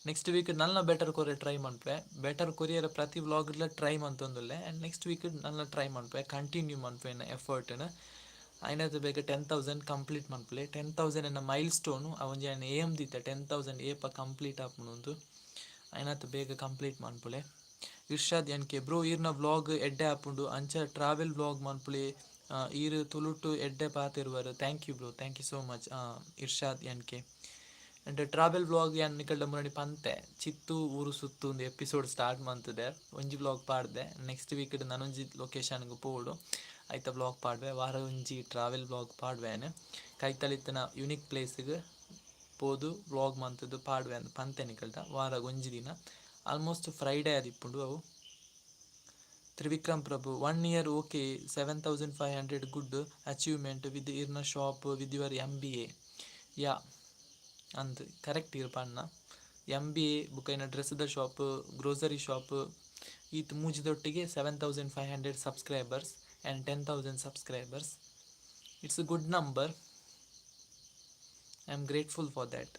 next week ನಲ್ಲ ಬೆಟರ್ ಕೊರೆ ಟ್ರೈ ಮನ್ಪೆ. ಬೆಟರ್ ಕೊರಿಯರ್ ಪ್ರತಿ ವ್ಲಾಗ್ಲ try ಮಂತೊಂದುಲ್ಲೆ. And next week Nalla try ಮನ್ಪೆ, continue ಮನ್ಪೆ ಎಫರ್ಟ್ನ. ಐನದ ಬೇಗ 10,000 ಕಂಪ್ಲೀಟ್ ಮನ್ಪುಲೆ. 10,000 ಎನ್ನ ಮೈಲ್ ಸ್ಟೋನು. ಒಂಜಿ ಆಯ್ನ ಏಮ್ ದಿತ್ತೆ, 10,000 ಏಪ ಕಂಪ್ಲೀಟ್ ಆಪುಂಡು, ಐನಾತ್ ಬೇಗ complete ಮನ್ಪುಲೆ. Irshad N K, bro, ಈರ್ನ ವ್ಲಾಗ್ ಎಡ್ಡೆ ಆಪುಂಡು. ಅಂಚ ಟ್ರಾವೆಲ್ ವ್ಲಾಗ್ ಮನ್ಪುಲೆ. ಈರ್ ತುಳುಟು ಎಡ್ಡೆ ಪಾತೆರುವರು. Thank you, bro, thank you so much. Irshad N K and travel vlog ಯಾನ್ ನಿಕಲ್ಡ ಮುರಣಿ ಪಂತೆ. ಚಿತ್ತು ಊರು ಸುತ್ತು ಒಂದು ಎಪಿಸೋಡ್ ಸ್ಟಾರ್ಟ್ ಮಂತದೆ. ಒಂಜಿ ವ್ಲಾಗ್ ಪಾಡ್ದೆ. ನೆಕ್ಸ್ಟ್ ವೀಕ್ ನನೊಂಜಿ ಲೊಕೇಶನ್ಗೆ ಪೋಡು, ಐತ ವ್ಲಾಗ್ ಪಾಡ್ವೆ. ವಾರ ಒಂಜಿ ಟ್ರಾವೆಲ್ ವ್ಲಾಗ್ ಪಾಡ್ವೇನೆ. ಕೈತಲಿತ್ತನ ಯುನಿಕ್ ಪ್ಲೇಸ್ಗೆ ಪೋದು ವ್ಲಾಗ್ ಮಂತದ್ದು ಪಾಡ್ವೆ ಅಂದ್ ಪಂತೆ ನಿಕಲ್ಡ. ವಾರ ಒಂಜಿ ದಿನ, ಆಲ್ಮೋಸ್ಟ್ ಫ್ರೈಡೇ ಆದಿಪ್ಪುಂಡು ಅವು. ತ್ರಿವಿಕ್ರಮ್ ಪ್ರಭು, one year, okay, 7500, good achievement with ಇರ್ನ shop, with your MBA. Yeah, ಅಂದ್ ಕರೆಕ್ಟ್ ಇರ್ ಪಣ್ಣ. ಎಂಬಿಎ ಬುಕ್ಕ ಡ್ರೆಸ್ದ ಶಾಪ್, ಗ್ರೋಸರಿ ಶಾಪ್, ಈತ್ ಮೂಜಿದೊಟ್ಟಿಗೆ 7500 subscribers and 10,000 subscribers. It's a good number. I am grateful for that.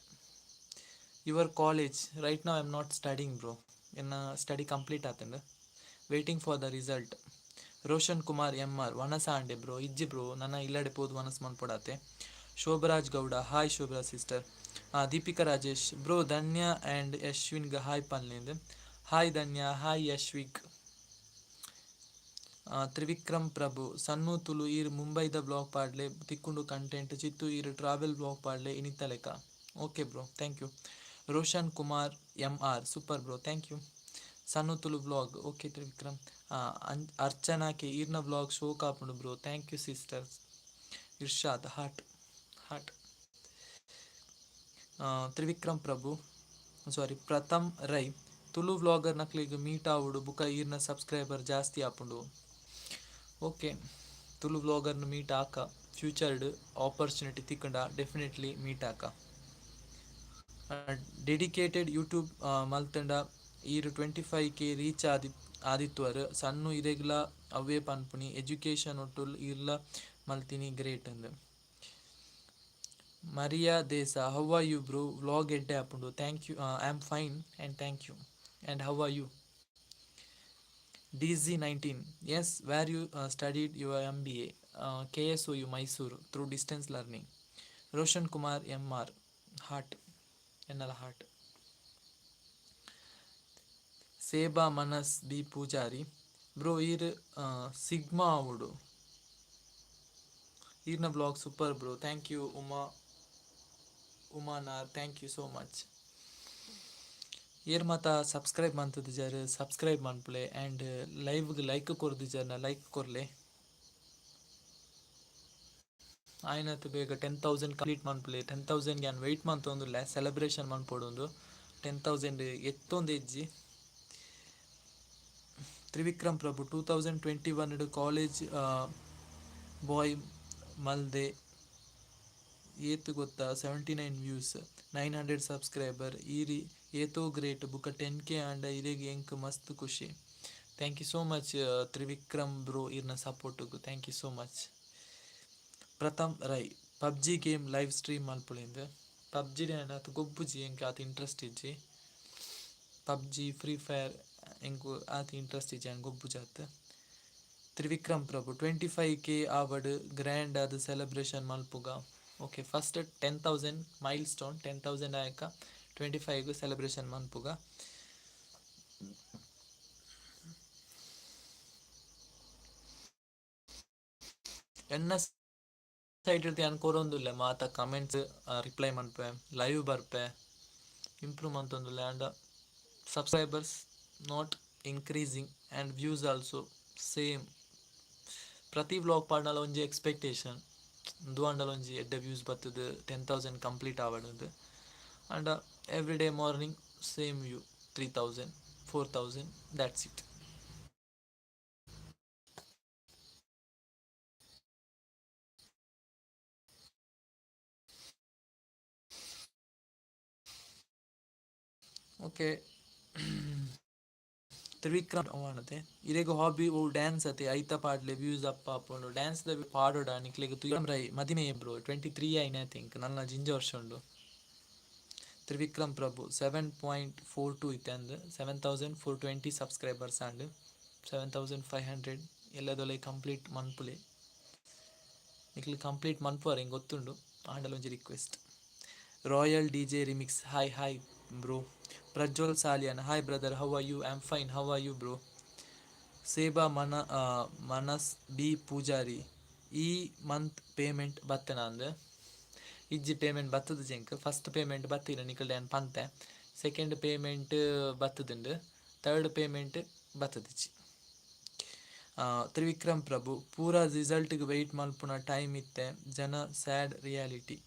Your college? Right now I am not studying, bro. ಎನ್ನ study complete ಆತಂಡು. Waiting for the result. Roshan Kumar M R, ವನಸ ಅಂಡೆ bro? ಇಜ್ಜಿ bro, ನನ್ನ ಇಲ್ಲಡೆ ಪೋದು ವನಸ್ ಮನ್ಪೊಡಾತೆ. Shobharaj Gowda, hi Shobharaj sister. Deepika Rajesh, bro, Dhanya and ಯಶ್ವಿನ್ಗೆ ಹಾಯ್ ಪನ್ಲಿಂದು. Hi Dhanya, hi Yashvik. ತ್ರಿವಿಕ್ರಮ್ ಪ್ರಭು, ಸಣ್ಣು ತುಳು ಈರ್ ಮುಂಬೈದ ವ್ಲಾಗ್ ಪಾಡ್ಲೆ, ತಿಕ್ಕುಂಡು ಕಂಟೆಂಟ್. ಚಿತ್ತು ಈರ್ ಟ್ರಾವೆಲ್ ವ್ಲಾಗ್ ಪಾಡ್ಲೆ ಇನಿತಲೆಕ. Okay bro, thank you. Roshan Kumar M R, super bro, thank you. ಸಣ್ಣ Tulu vlog, okay. Trivikram, Archana K, ಈರ್ನ ವ್ಲಾಗ್ ಶೋಕ್ ಆಪುಂಡು bro. Thank you sisters. Irshad, heart heart. Trivikram Prabhu, sorry, Pratham Rai, Tulu vlogger ನಕ್ಲಿಗ್ meet ಆವುಡು ಬುಕ ಈರ್ನ subscriber ಜಾಸ್ತಿ ಆಪುಂಡು. Okay, Tulu ವ್ಲಾಗರ್ನ meet ಆಕ. Featured opportunity ತಿಕ್ಕಂಡ definitely meet ಆಕ. Dedicated YouTube ಮಲ್ತಂಡ ಈರ್ 25K reach ಆದಿ ಆದಿತ್ವರ್. ಸಣ್ಣ ಇರೆಗ್ಲ ಅವೇ ಪನ್ಪುನಿ. ಎಜುಕೇಶನ್ ಒಟ್ಟುಲ್ ಇರ್ಲ ಮಲ್ತಿನಿ ಗ್ರೇಟ್ ಅಂದ್. Maria ದೇಸ, how are you, bro? Vlog ಎಡ್ಡೆ ಆಪುಂಡು. Thank you. I am fine and thank you, and how are you? DZ 19, yes, where you studied your MBA? KSOU, Mysuru, through distance learning. Roshan Kumar M R, heart, ಎನ್ನಲ heart. ಸೇಬಾ ಮನಸ್ B Poojary, bro, ಈರ್ sigma ಆವುಡು. ಈರ್ನ vlog super bro. Thank you. Uma ಉಮಾನಾರ್, thank you so much. ಏರ್ ಮಾತ subscribe ಮಂತದಿಜಾರ್, subscribe ಮನ್ಪುಲೆ. And ಲೈವ್ಗೆ like ಕೊರ್ದಿಜಾರ್ನ like ಕೊರ್ಲೆ. ಆಯ್ನತ್ ಬೇಗ 10,000 ಕಂಪ್ಲೀಟ್ ಮನ್ಪುಲೆ. 10,000 ಯಾನ್ ವೆಯ್ಟ್ ಮಂತೊಂದುಲ್ಲೆ. ಸೆಲೆಬ್ರೇಷನ್ ಮನ್ಪೊಡೊಂದು. 10,000 ಎತ್ತೊಂದು ಇಜ್ಜಿ. ತ್ರಿವಿಕ್ರಮ್ ಪ್ರಭು, 2021 ಕಾಲೇಜ್ ಬಾಯ್ ಮಲ್ದೆ, ಏತ್ ಗೊತ್ತಾ? 79 views, 900 subscriber. ಈರಿ ಏತೋ ಗ್ರೇಟ್. ಬುಕ್ಕ 10K and ಇರೆಗ್ ಎಂಕ್ ಮಸ್ತ್ ಖುಷಿ. Thank you so much, Trivikram bro. ಇರ್ನ ಸಪೋರ್ಟಿಗೆ thank you so much. Pratham Rai, PUBG game live stream ಮಲ್ಪುಳಿಂದ. PUBG ಆತ ಗೊಬ್ಬುಜಿ, ಎಂಕ್ ಆತ ಇಂಟ್ರೆಸ್ಟ್ ಇಜ್ಜಿ. ಪಬ್ಜಿ, ಫ್ರೀ ಫೈರ್ ಎಂಕು ಆತ ಇಂಟ್ರೆಸ್ಟ್ ಇಜ್ಜಿ, ಯಾನ್ ಗೊಬ್ಬುಜಾತ್. ತ್ರಿವಿಕ್ರಮ್ ಪ್ರಭು, 25K ಆವಡ್, ಗ್ರ್ಯಾಂಡ್ ಆದ್ ಸೆಲೆಬ್ರೇಷನ್ ಮಲ್ಪುಗ. Okay, first 10,000 milestone, 10,000 ಆಯಕ 25 ಸೆಲೆಬ್ರೇಷನ್ ಮನ್ಪುಗ. ಎನ್ನ ಸೈಡ್ ಯಾನ್ ಕೊರೊಂದುಲ್ಲೆ. ಮಾತ ಕಮೆಂಟ್ಸ್ ರಿಪ್ಲೈ ಮನ್ಪೆ, ಲೈವ್ ಬರ್ಪೆ, ಇಂಪ್ರೂವ್ ಮಂತೊಂದುಲ್ಲೆ. And subscribers not increasing and views also same. ಪ್ರತಿ ವ್ಲಾಗ್ ಪಾಡ್ನಲ ಒಂಜಿ ಎಕ್ಸ್ಪೆಕ್ಟೇಷನ್. ಉಂದು ಆಂಡಲ ಒಂಜಿ ಎಡ್ಡೆ ವ್ಯೂಸ್ ಬತ್ತುದು 10,000 ಕಂಪ್ಲೀಟ್ ಆವಡ್. ಆಂಡ every day morning same view, 3000, 4000, that's it. Okay, Trivikram ಅವನತೆ ಇರೆಗ್ ಹಾಬಿ ಓ ಡ್ಯಾನ್ಸ್ ಅತೆ? ಐತ ಪಾಡ್ಲೆ, ವ್ಯೂಸ್ ಅಪ್ ಆಪುಂಡು. ಡ್ಯಾನ್ಸ್ ದ ಪಾಡೋಡ ನಿಕ್ಲೆಗ್. ತ್ರಿವಿಕ್ರಮ್ ರೈ, ಮದಿಮೆ ಬ್ರೋ? 23 ಐನ I think, ನನ್ನ ಜಿಂಜ ವರ್ಷ ಉಂಡು. ತ್ರಿವಿಕ್ರಮ್ ಪ್ರಭು, 7.42 ಇತ್ತೆ ಅಂದ್. 7420 ಸಬ್ಸ್ಕ್ರೈಬರ್ಸ್ and 7500 ಎಲ್ಲದೊಲೆ ಕಂಪ್ಲೀಟ್ ಮನ್ಪುಲೆ. ನಿಕ್ಲು ಕಂಪ್ಲೀಟ್ ಮನ್ಪುವರ್ ಎಂಕ್ ಗೊತ್ತುಂಡು, ಆಂಡಲ ಒಂಜಿ request. Royal DJ remix, hi hi bro. Prajwal Salian, hi brother, how are you? I am fine, how are you, bro? ಸೇಬಾ ಮನ ಮನಸ್ ಬಿ ಪೂಜಾರಿ, ಈ ಮಂತ್ ಪೇಮೆಂಟ್ ಬತ್ತನ ಅಂದ್. ಇಜ್ಜಿ, ಪೇಮೆಂಟ್ ಬತ್ತದ ಎಂಕ್. ಫಸ್ಟ್ ಪೇಮೆಂಟ್ ಬತ್ತಿನ ನಿಕಲ್ಡ ಯಾನ್ ಪಂತೆ. ಸೆಕೆಂಡ್ ಪೇಮೆಂಟ್ ಬತ್ತದುಂಡು, ಥರ್ಡ್ ಪೇಮೆಂಟ್ ಬತ್ತದಿಜ್ಜಿ. ತ್ರಿವಿಕ್ರಮ್ ಪ್ರಭು, ಪೂರಾ ರಿಸಲ್ಟ್ಗೆ ವೆಯ್ಟ್ ಮಲ್ಪುನ ಟೈಮ್ ಇತ್ತೆ ಜನ, ಸ್ಯಾಡ್ ರಿಯಾಲಿಟಿ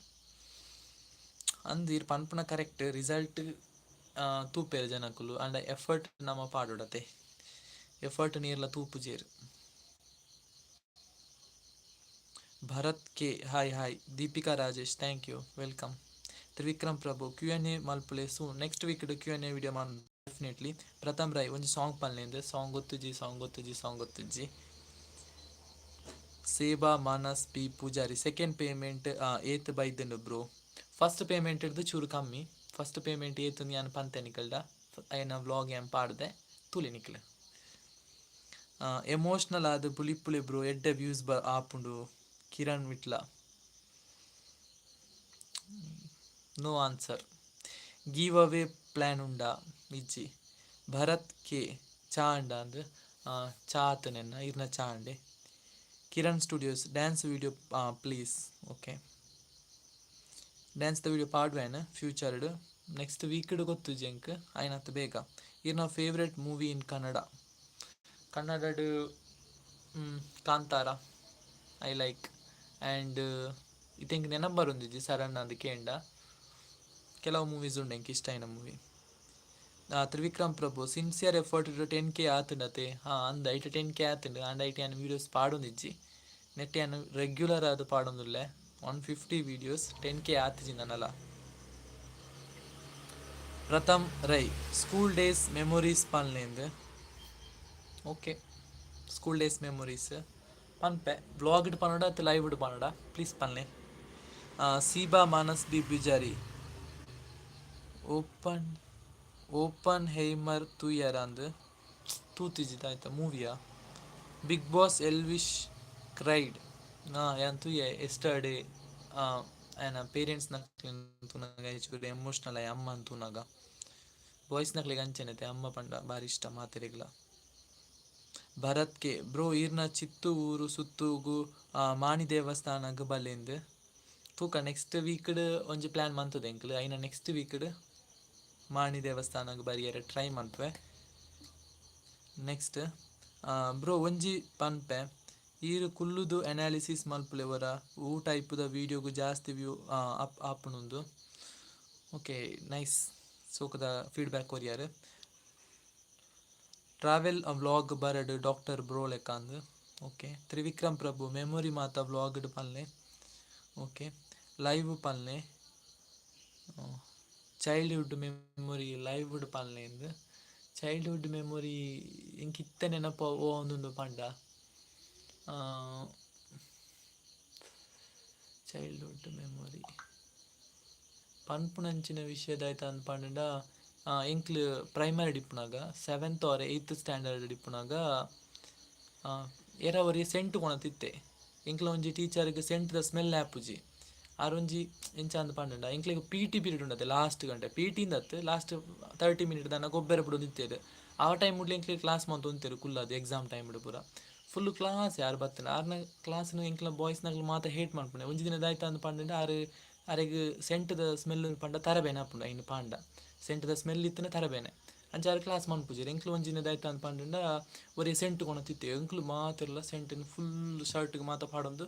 ಅಂದ್. ಇರ್ ಪನ್ಪುನ ಕರೆಕ್ಟ್. ರಿಸಲ್ಟ್ ತೂಪೆರ್ ಜನಕುಲು, ಆಂಡ ಎಫರ್ಟ್ ನಮ ಪಾಡೊಡತೆ. ಎಫರ್ಟ್ ನೀರ್ಲ ತೂಪುಜೆರ್. Bharath K, hi hi. Deepika Rajesh, thank you, welcome. Trivikram Prabhu, Q N A ಮಲ್ಪುಲೆ soon. Next week Q N A video Mann definitely. Pratham Rai, ಒಂಜಿ ಸಾಂಗ್ ಪನ್ಲೆ. ಸಾಂಗ್ ಗೊತ್ತುಜಿ, ಸಾಂಗ್ ಗೊತ್ತುಜಿ, ಸಾಂಗ್ ಗೊತ್ತುಜಿ. Seba Manas P Poojari, second payment ಏತ್ ಬೈದುಂಡು ಬ್ರೋ? ಫಸ್ಟ್ ಪೇಮೆಂಟ್ ಹಿಡ್ದು ಚೂರು ಕಮ್ಮಿ. ಫಸ್ಟ್ ಪೇಮೆಂಟ್ ಏತ್ ಯಾನ್ ಪಂತೆ ನಿಕಲ್ಡ, ಅಯ್ಯನ ವ್ಲಾಗ್ ಯಾನ್ ಪಾಡ್ದೆ, ತೂಲೆ ನಿಕ್ಲ್. ಎಮೋಷ್ನಲ್ ಆದ್ ಬುಲಿಪುಲೆ ಬ್ರೋ, ಎಡ್ಡೆ ವ್ಯೂಸ್ ಬ ಆಪುಂಡು. Kiran Vitla, no answer. Give away plan ಉಂಡಾ? ಇಜ್ಜಿ. ಭರತ್ ಕೆ, ಚಾ ಅಂಡ ಅಂದ್. ಚಾ ಆತು ನೆನ್ನ, ಇರ್ನ ಚಾ ಅಂಡೆ. Kiran studios, dance video please. Okay, dance the video ಪಾಡ್ವೇನ್ ಫ್ಯೂಚರ್ಡ್, next weeked. ಗೊತ್ತುಜಿ ಎಂಕ್ ಆಯ್ನತ್ ಬೇಗ. ಇರ್ನ ಫೇವ್ರೆಟ್ ಮೂವಿ ಇನ್ ಕನ್ನಡ? ಕನ್ನಡಡ್ ಕಾಂತಾರ I like and ಇತ್ತೆ ಎಂಕ್ ನೆನಪು ಬರೊಂದಿಜ್ಜಿ ಸಡನ್ ಅಂದ್ ಕೇಂಡ. ಕೆಲವು ಮೂವೀಸ್ ಉಂಡು ಎಂಕ್ ಇಷ್ಟ ಆಯಿನ ಮೂವಿ. ತ್ರಿವಿಕ್ರಮ್ ಪ್ರಭು, ಸಿನ್ಸಿಯರ್ ಎಫರ್ಟ್ 10K ಆತುಂಡತೆ? ಹಾಂ, ಅಂದ್, ಐಟ್ 10K ಆತುಂಡು. ಆಂಡ ಐಟ್ ಯಾನ್ ವೀಡಿಯೋಸ್ ಪಾಡೊಂದಿಜ್ಜಿ. ನೆಟ್ ಯಾನ್ ರೆಗ್ಯುಲರ್ ಆದ್ ಪಾಡೊಂದುಲ್ಲೆ, 150 ವೀಡಿಯೋಸ್. 10K ಆತಿಜಿ ನನಲ. Pratham Rai, school days memories ಪನ್ಲೇಂದ್. ಓಕೆ, ಸ್ಕೂಲ್ ಡೇಸ್ ಮೆಮೊರೀಸ್ ಪನ್ಪೆ. ವ್ಲಾಗ್ಡ್ ಪನೊಡ ಅತ್ತ ಲೈವ್ಡ್ ಪನೊಡ? ಪ್ಲೀಸ್ ಪನ್ಲೆ. ಸೀಬಾ ಮಾನಸ್ ಬಿ ಬಿಜಾರಿ, ಓಪನ್ ಹೈಮರ್ ತೂಯರ ಅಂದ್. ತೂತಿಜಿದ ಆಯ್ತಾ ಮೂವಿಯಾ? ಬಿಗ್ ಬಾಸ್ ಎಲ್ವಿಶ್ ಕ್ರೈಡ್, ನಾ ಯಾನ್ ತೂಯೆ ಎಸ್ಟರ್ಡೇ. ಆಯನ ಪೇರೆಂಟ್ಸ್ ನಕ್ಲೆನ್ ತೂನಗ ಚೂರು ಎಮೋಷನಲ್ ಆಯ್, ಅಮ್ಮನ್ ತೂನಗ. ಬಾಯ್ಸ್ ನಕ್ಲೆಗ್ ಅಂಚೆನೆ, ಅಮ್ಮ ಪಂಡ ಬಾರಿ ಇಷ್ಟ ಮಾತೆರೆಗ್ಲ. ಭರತ್ ಕೆ, ಬ್ರೋ, ಈರ್ನ ಚಿತ್ತು ಊರು ಸುತ್ತುಗು ಮಾಣಿ ದೇವಸ್ಥಾನಗ್ ಬಲ್ಲೆಂದ್. ತೂಕ, ನೆಕ್ಸ್ಟ್ ವೀಕ್ಡ್ ಒಂಜಿ ಪ್ಲಾನ್ ಮಂತುದೆ ಎಂಕ್ಲು. ಐನ ನೆಕ್ಸ್ಟ್ ವೀಕ್ಡ್ ಮಾಣಿ ದೇವಸ್ಥಾನಗ್ ಬರಿಯರೆ ಟ್ರೈ ಮನ್ಪುವೆ. ನೆಕ್ಸ್ಟ್ ಬ್ರೋ, ಒಂಜಿ ಪನ್ಪೆ, ಈರ್ ಕುಲ್ಲುದು ಅನಾಲಿಸಿಸ್ ಮಲ್ಪುಲೆ ಒರ, ಊ ಟೈಪುದ ವೀಡಿಯೋಗು ಜಾಸ್ತಿ ವ್ಯೂ ಅಪ್ ಆಪುಂಡು. ಓಕೆ, ನೈಸ್, ಸೋಕದ ಫೀಡ್ಬ್ಯಾಕ್ ಕೊರಿಯರ್. ಟ್ರಾವೆಲ್ ವ್ಲಾಗ್ ಬರಡ್ ಡಾಕ್ಟರ್ ಬ್ರೋ ಲೆಕ್ಕ ಅಂದ್. ಓಕೆ. ತ್ರಿವಿಕ್ರಮ್ ಪ್ರಭು, ಮೆಮೊರಿ ಮಾತ ವ್ಲಾಗ್ಡ್ ಪನ್ಲೆ. ಓಕೆ, ಲೈವ್ ಪನ್ಲೆ. ಚೈಲ್ಡ್ಹುಡ್ ಮೆಮೊರಿ ಲೈವ್ಡ್ ಪನ್ಲೆ ಇಂದ್. ಚೈಲ್ಡ್ಹುಡ್ ಮೆಮೊರಿ ಎಂಕ್ ಇತ್ತೆ ನೆನಪು ಓಂದುಂಡು ಪಂಡ, ಚೈಲ್ಡ್ಹುಡ್ ಮೆಮೊರಿ ಪನ್ಪುನಂಚಿನ ವಿಷಯದಾಯ್ತ ಅಂದ್ ಪಂಡ, ಎಂಕ್ಲು ಪ್ರೈಮರಿ ಇಪ್ಪುನಗ, ಸೆವೆಂತ್ ಆರ್ ಏಯ್ತ್ ಸ್ಟ್ಯಾಂಡರ್ಡ್ ಇಪ್ಪುನಗ, ಏರ ಒರಿ ಸೆಂಟ್ ಕೊನತಿತ್ತೆ. ಎಂಕ್ಲ ಒಂಜಿ ಟೀಚರ್ಗೆ ಸೆಂಟ್ದ ಸ್ಮೆಲ್ ಆಪುಜಿ. ಆರ್ ಒಂಜಿ ಎಂಚ ಅಂದ್ ಪಂಡಂಡ, ಎಂಕ್ಲೆಗ್ ಪಿ ಟಿ ಪೀರಿಯಡ್ ಉಂಡತೆ, ಲಾಸ್ಟ್ ಗಂಟೆ ಪಿ ಟಿ ಇಂದತ್, ಲಾಸ್ಟ್ 30 ಮಿನಿಟ್ ದಾನ ಗೊಬ್ಬರ ಬುಡೊಂದಿತ್ತೆರ್. ಆ ಟೈಮ್ ಮುಡ್ಲಿ ಎಂಕ್ಲೆಗ್ ಕ್ಲಾಸ್ ಮಂತೊಂದಿತ್ತೆರ್ ಕುಲ್ಲದು. ಎಕ್ಸಾಮ್ ಟೈಮ್ ಪೂರ ಫುಲ್ ಕ್ಲಾಸ್ ಯಾರು ಬತ್ತಿನ ಆರ್ನ ಕ್ಲಾಸ್ನ ಎಂಕ್ಲ ಬಾಯ್ಸ್ನಕ್ಲು ಮಾತ ಹೇಟ್ ಮನ್ಪುನೆ. ಒಂಜಿ ದಿನ ದಾಯ್ತ ಅಂದ್ ಪಂಡಂಡ, ಆರ್ ಅರೆಗ್ ಸೆಂಟ್ದ ಸ್ಮೆಲ್ ಪಂಡ ತರಬೇನೆ ಆಪುಂಡು. ಐನ್ ಪಾಂಡ ಸೆಂಟ್ದ ಸ್ಮೆಲ್ ಇತ್ತಿನ ತರಬೇನೆ. ಅಂಚ ಆರ್ ಕ್ಲಾಸ್ ಮನ್ಪುಜೆರ್. ಎಂಕ್ಲು ಒಂಜಿ ದಿನ ದಾಯ್ತ ಅಂದ್ ಪಂಡಂಡ, ಒರಿ ಸೆಂಟ್ ಕೊನತಿತ್ತೆ. ಎಂಕ್ಲು ಮಾತೆರ್ಲ ಸೆಂಟ್ನ್ ಫುಲ್ ಶರ್ಟ್ಗೆ ಮಾತ ಪಾಡೊಂದು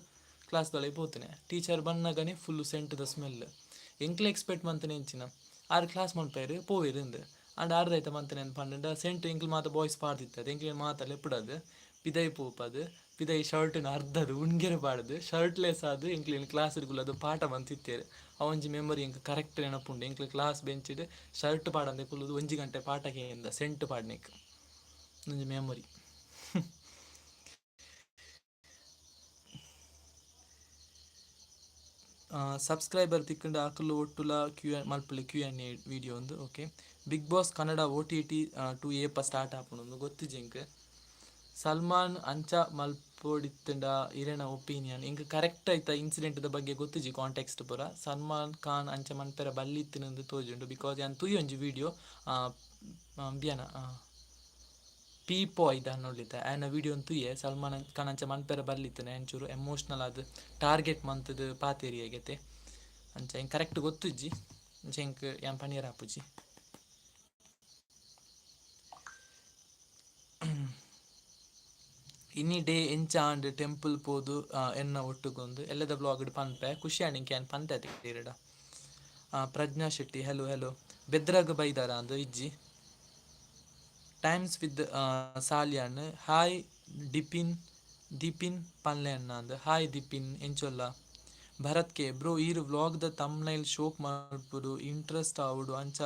ಕ್ಲಾಸ್ದೊಳಗೆ ಪೋತುನೆ. ಟೀಚರ್ ಬನ್ನಗನೆ ಫುಲ್ಲು ಸೆಂಟ್ದ ಸ್ಮೆಲ್. ಎಂಕ್ಲೆ ಎಕ್ಸ್ಪೆಕ್ಟ್ ಮಂತನೆ ಎಂಚಿನ, ಆರ್ ಕ್ಲಾಸ್ ಮನ್ಪೆರ್ ಪೋವೆರ್ ಇಂದ್. ಆಂಡ ಆರ್ ದಾಯ್ತ ಮಂತನೆ ಅಂದ್ ಪಂಡಂಡ, ಸೆಂಟ್ ಎಂಕ್ಲು ಮಾತ ಬಾಯ್ಸ್ ಪಾಡ್ದಿತ್ತದ್, ಎಂಕ್ಲೆನ್ ಮಾತ ಲೆಪ್ಪುಡಾದ್ ಪಿದಯಿ ಪೋಪದ್, ಪಿದಯಿ ಶರ್ಟ್ನ್ ಅರ್ಧದ್ ಉಣ್ಗೆರೆ ಪಾಡ್ದ್, ಶರ್ಟ್ಲೆಸ್ ಆದ್ ಎಂಕ್ಲೆನ್ ಕ್ಲಾಸ್ಡ್ ಕುಲ್ಲದ್ ಪಾಠ ಮಂತಿತ್ತೆರ್. ಅವೊಂಜಿ ಮೆಮೊರಿ ಎಂಕ್ ಕರೆಕ್ಟ್ ನೆನಪುಂಡು. ಎಂಕ್ಲೆ ಕ್ಲಾಸ್ ಬೆಂಚಿಡ್ ಶರ್ಟ್ ಪಾಡಂದೆ ಕುಲ್ಲುದು ಒಂಜಿ ಗಂಟೆ ಪಾಠ ಕೇಂದ ಸೆಂಟ್ ಪಾಡ್ನೆಕ್. ಒಂಜಿ ಮೆಮೊರಿ. ಸಬ್ಸ್ಕ್ರೈಬರ್ ತಿಕ್ಂಡ ಅಕುಲು ಒಟ್ಟುಲ ಕ್ಯೂ ಮಲ್ಪುಲೆ ಕ್ಯೂ ಆ್ಯಂಡ್ ಎ ವಿಡಿಯೋ ಅಂದ್. Okay, Bigg Boss Kannada O T T to ಏಪ ಸ್ಟಾರ್ಟ್ ಆಪುಂಡು? ಗೊತ್ತಿಜ್ಜಿ ಎಂಕ್. ಸಲ್ಮಾನ್ ಅಂಚ ಮಲ್ಪೊಡಿತ್ತ್ಂಡ, ಇರೆನ ಒಪಿನಿಯನ್? ಎಂಕ್ ಕರೆಕ್ಟ್ ಐತ ಇನ್ಸಿಡೆಂಟ್ ದ ಬಗ್ಗೆ ಗೊತ್ತಿಜ್ಜಿ, ಕಾಂಟೆಕ್ಸ್ಟ್ ಪೂರ. ಸಲ್ಮಾನ್ ಖಾನ್ ಅಂಚ ಮನ್ಪೆರೆ ಬಲ್ಲಿ ಇತ್ತಿನಂದ್ ತೋಜುಂಡು, because ಯಾನ್ ತೂಯಿ ಒಂಜಿ ವಿಡಿಯೋ ಅಂಬ್ಯಾನ ಪೀ ಪೋಯ್ ದಾನ್ನೊಳ್ಳಿತ ಆಯನ ವಿಡಿಯೋನ್ ತೂಯೆ. ಸಲ್ಮಾನ್ ಖಾನ್ ಅಂಚ ಮನ್ಪೆರೆ ಬಲ್ಲಿ ಇತ್ತ್ಂಡ್, ಅಂಚೂರು ಎಮೋಷನಲ್ ಆದ್ ಟಾರ್ಗೆಟ್ ಮಂತ್ದ್ ಪಾತೆರಿಯೆಗೆತೆ. ಅಂಚ ಎಂಕ್ ಕರೆಕ್ಟ್ ಗೊತ್ತಿಜ್ಜಿ, ಅಂಚ ಎಂಕ್ ಯಾನ್ ಪನಿಯೆರೆ ಆಪುಜಿ. ಇನಿ ಡೇ ಎಂಚ ಆಂಡ್ ಟೆಂಪಲ್ ಪೋದು ಎನ್ನ ಒಟ್ಟುಗೊಂದು ಎಲ್ಲದ ಬ್ಲಾಗ್ ಡ್ ಪನ್ಪೆ. ಖುಷಿ ಆಂಡ್ ಎಂಕ್, ಯಾನ್ ಪಂತೆ ಅತೆ ಈರೆಡ. ಪ್ರಜ್ಞಾ ಶೆಟ್ಟಿ ಹೆಲೋ ಹೆಲೋ. ಬೆದ್ರಗ್ ಬೈದಾರ ಅಂದ್? ಇಜ್ಜಿ. Times with Salian hi Dipin Dipin ಪನ್ಲೆ ಅಣ್ಣ ಅಂದ್. ಹಾಯ್ ದಿಪಿನ್, ಎಂಚೊಲ್ಲ? ಭರತ್ ಕೆ ಬ್ರೋ, ಈರ್ ವ್ಲಾಗ್ ದ ಥಂಬ್ನೈಲ್ ಶೋಕ್ ಮಲ್ಪುಡು, ಇಂಟ್ರೆಸ್ಟ್ ಆವೊಡು ಅಂಚ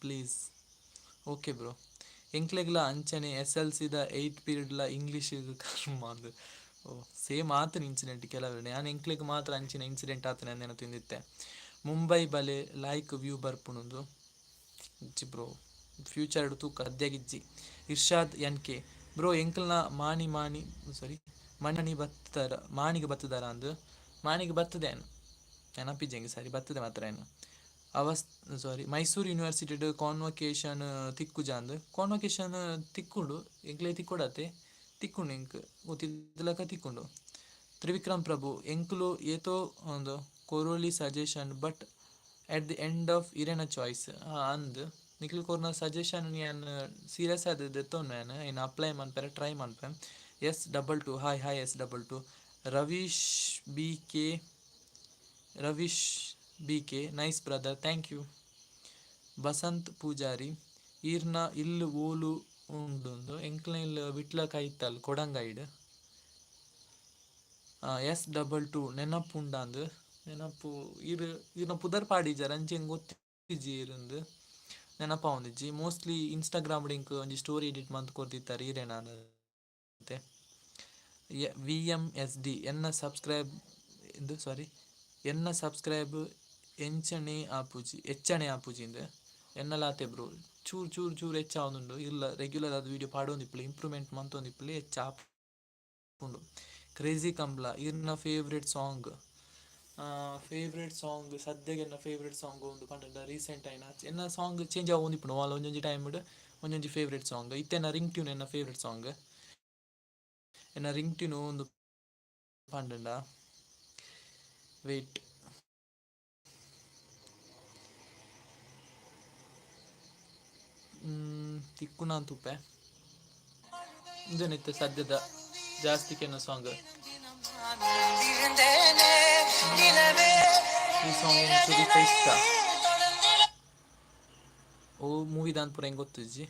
ಪ್ಲೀಸ್. Okay bro. ಎಂಕ್ಲೆಗ್ಲ ಅಂಚನೆ ಎಸ್ ಎಲ್ ಸಿ ದ ಏಯ್ತ್ ಪೀರಿಯಡ್ ಲ ಇಂಗ್ಲೀಷ್ ಗ್ ಕರ್ಮ ಅಂದ್. ಓ ಸೇಮ್ ಆತುಂಡು ಇನ್ಸಿಡೆಂಟ್ ಕೆಲವೆರ್ನ. ಯಾನ್ ಎಂಕ್ಲೆಗ್ ಮಾತ್ರ ಅಂಚಿನ ಇನ್ಸಿಡೆಂಟ್ ಆತುಂಡು ಅಂದ್ ಎನ್ನೊಂದಿತ್ತೆ. ಮುಂಬೈ ಬಲೆ ಲಾಯ್ಕ್ ವ್ಯೂ ಬರ್ಪುಂಡು. ಇಜ್ಜಿ ಬ್ರೋ, ಫ್ಯೂಚರ್ ಡ್ ತೂಕ, ಸದ್ಯಗ್ ಇಜ್ಜಿ. ಇರ್ಷಾದ್ ಎನ್ ಕೆ ಬ್ರೋ, ಎಂಕಲ್ನ ಮಾಣಿ ಮಾಣಿ ಸಾರಿ ಮಣಿ ಬತ್ತುದರ, ಮಾಣಿಗ್ ಬತ್ತುದರ ಅಂದ್. ಮಾಣಿಗ್ ಬತ್ತುದೆ ಯಾನ್, ನೆನಪಿಜ್ಜಿ ಎಂಕ್ ಸರಿ, ಬತ್ತುದೆ ಮಾತ್ರ ಯಾನ್. ಅವಸ್ ಸಾರಿ ಮೈಸೂರು ಯೂನಿವರ್ಸಿಟಿಡ್ ಕಾನ್ವೊಕೇಶನ್ ತಿಕ್ಕುಜಾಂದ್. ಕಾನ್ವೊಕೇಶನ್ ತಿಕ್ಕುಂಡು, ಎಂಕ್ಲೆ ತಿಕ್ಕೊಡತೆ, ತಿಕ್ಕುಂಡು, ಎಂಕ್ ಗೊತ್ತಿತ್ತಿಲಕ ತಿಕ್ಕುಂಡು. ತ್ರಿವಿಕ್ರಮ್ ಪ್ರಭು ಎಂಕುಲು ಏತೋ ಒಂದು ಕೊರೊಲಿ suggestion, but at the end of ಇರೆನ ಚಾಯ್ಸ್. ಅಂದ್, ನಿಕ್ಲ್ ಕೊರ್ನ ಸಜೆಷನ್ ಯಾನ್ ಸೀರಿಯಸ್ ಆದ್ ದೆತ್ತೊನ್ವೆ, ಯಾನ್ ಐನ್ ಅಪ್ಲೈ ಮನ್ಪೆರೆ ಟ್ರೈ ಮನ್ಪೆ. S double two hi hi S double two. Ravish B K, Ravish B K nice brother, thank you. Basant Poojary ಈರ್ನ ಇಲ್ಲ್ ಓಲು ಉಂಡುಂದು? ಎಂಕ್ಲ್ನ ಇಲ್ಲ್ ವಿಟ್ಲ ಕೈತಲ್ ಕೊಡಂಗೈಡ್. ಎಸ್ ಡಬಲ್ ಟೂ ನೆನಪುಂಡಾಂದ್. ನೆನಪು ಈರ್ ಈರ್ನ ಪುದರ್ ಪಾಡಿಜರ್, ಅಂಚ ಎಂಕ್ ಗೊತ್ತಿಜ್ಜಿ ಈರಿಂದ್, ನೆನಪಾವೊಂದಿಜ್ಜಿ. ಮೋಸ್ಟ್ಲಿ ಇನ್ಸ್ಟಾಗ್ರಾಮ್ ಎಂಕ್ ಒಂಜಿ ಸ್ಟೋರಿ ಎಡಿಟ್ ಮಂತ್ ಕೊರ್ದಿತ್ತರ್, ಈರೇನಾ ಅಂದ್. ವಿ ಎಂ ಎಸ್ ಡಿ ಎನ್ನ ಸಬ್ಸ್ಕ್ರೈಬ್ ಇಂದು, ಸಾರಿ, ಎನ್ನ ಸಬ್ಸ್ಕ್ರೈಬ್ ಎಂಚನೆ ಆಪುಜಿ, ಎಚ್ಚನೆ ಆಪುಜಿ ಇಂದ್. ಎನ್ನಲಾತೆ ಬ್ರೋ, ಚೂರು ಚೂರು ಚೂರು ಹೆಚ್ಚಾವೊಂದುಂಡು. ಇಲ್ಲ ರೆಗ್ಯುಲರ್ ಆದ್ ವಿಡಿಯೋ ಪಾಡೊಂದಿಪ್ಪುಲೆ, ಇಂಪ್ರೂವ್ಮೆಂಟ್ ಮಂತೊಂದಿಪ್ಪುಲೆ, ಹೆಚ್ಚ ಆಪುಂಡು. ಕ್ರೇಜಿ ಕಂಬ್ಲ ಇರ್ನ ಫೇವ್ರೇಟ್ ಸಾಂಗ್? ಫೇವ್ರೇಟ್ ಸಾಂಗ್, ಸದ್ಯಗ್ ಎನ್ನ ಫೇವ್ರೇಟ್ ಸಾಂಗ್ ಉಂದು ಪಂಡ ರೀಸೆಂಟ್ ಆಯಿನ ಎನ್ನ ಸಾಂಗ್ ಚೇಂಜ್ ಆವೊಂದಿಪ್ಪುಂಡು. ವಾಲ ಒಂಜೊಂಜಿ ಟೈಮ್ ಡ್ ಒಂಜೊಂಜಿ ಫೇವ್ರೇಟ್ ಸಾಂಗ್. ಇತ್ತೆ ಎನ್ನ ರಿಂಗ್ ಟ್ಯೂನ್ ಎನ್ನ ಫೇವ್ರೇಟ್ ಸಾಂಗ್. ಎನ್ನ ರಿಂಗ್ ಟ್ಯೂನ್ ಉಂದು ಪಂಡಂಡ, ವೇಟ್, ತಿಕ್ಕುನ ತುಪ್ಪೆ. ಇಂದೆನಿತ್ತೆ ಸದ್ಯದ ಜಾಸ್ತಿ ಕೆನ್ನ ಸಾಂಗ್. ಈ ಸಾಂಗ್ ಸುದೀಪ ಇಷ್ಟ. ಓ ಮೂವಿ ದಾನ್ ಪೂರ ಎಂಕ್ ಗೊತ್ತಿಜ್ಜಿ.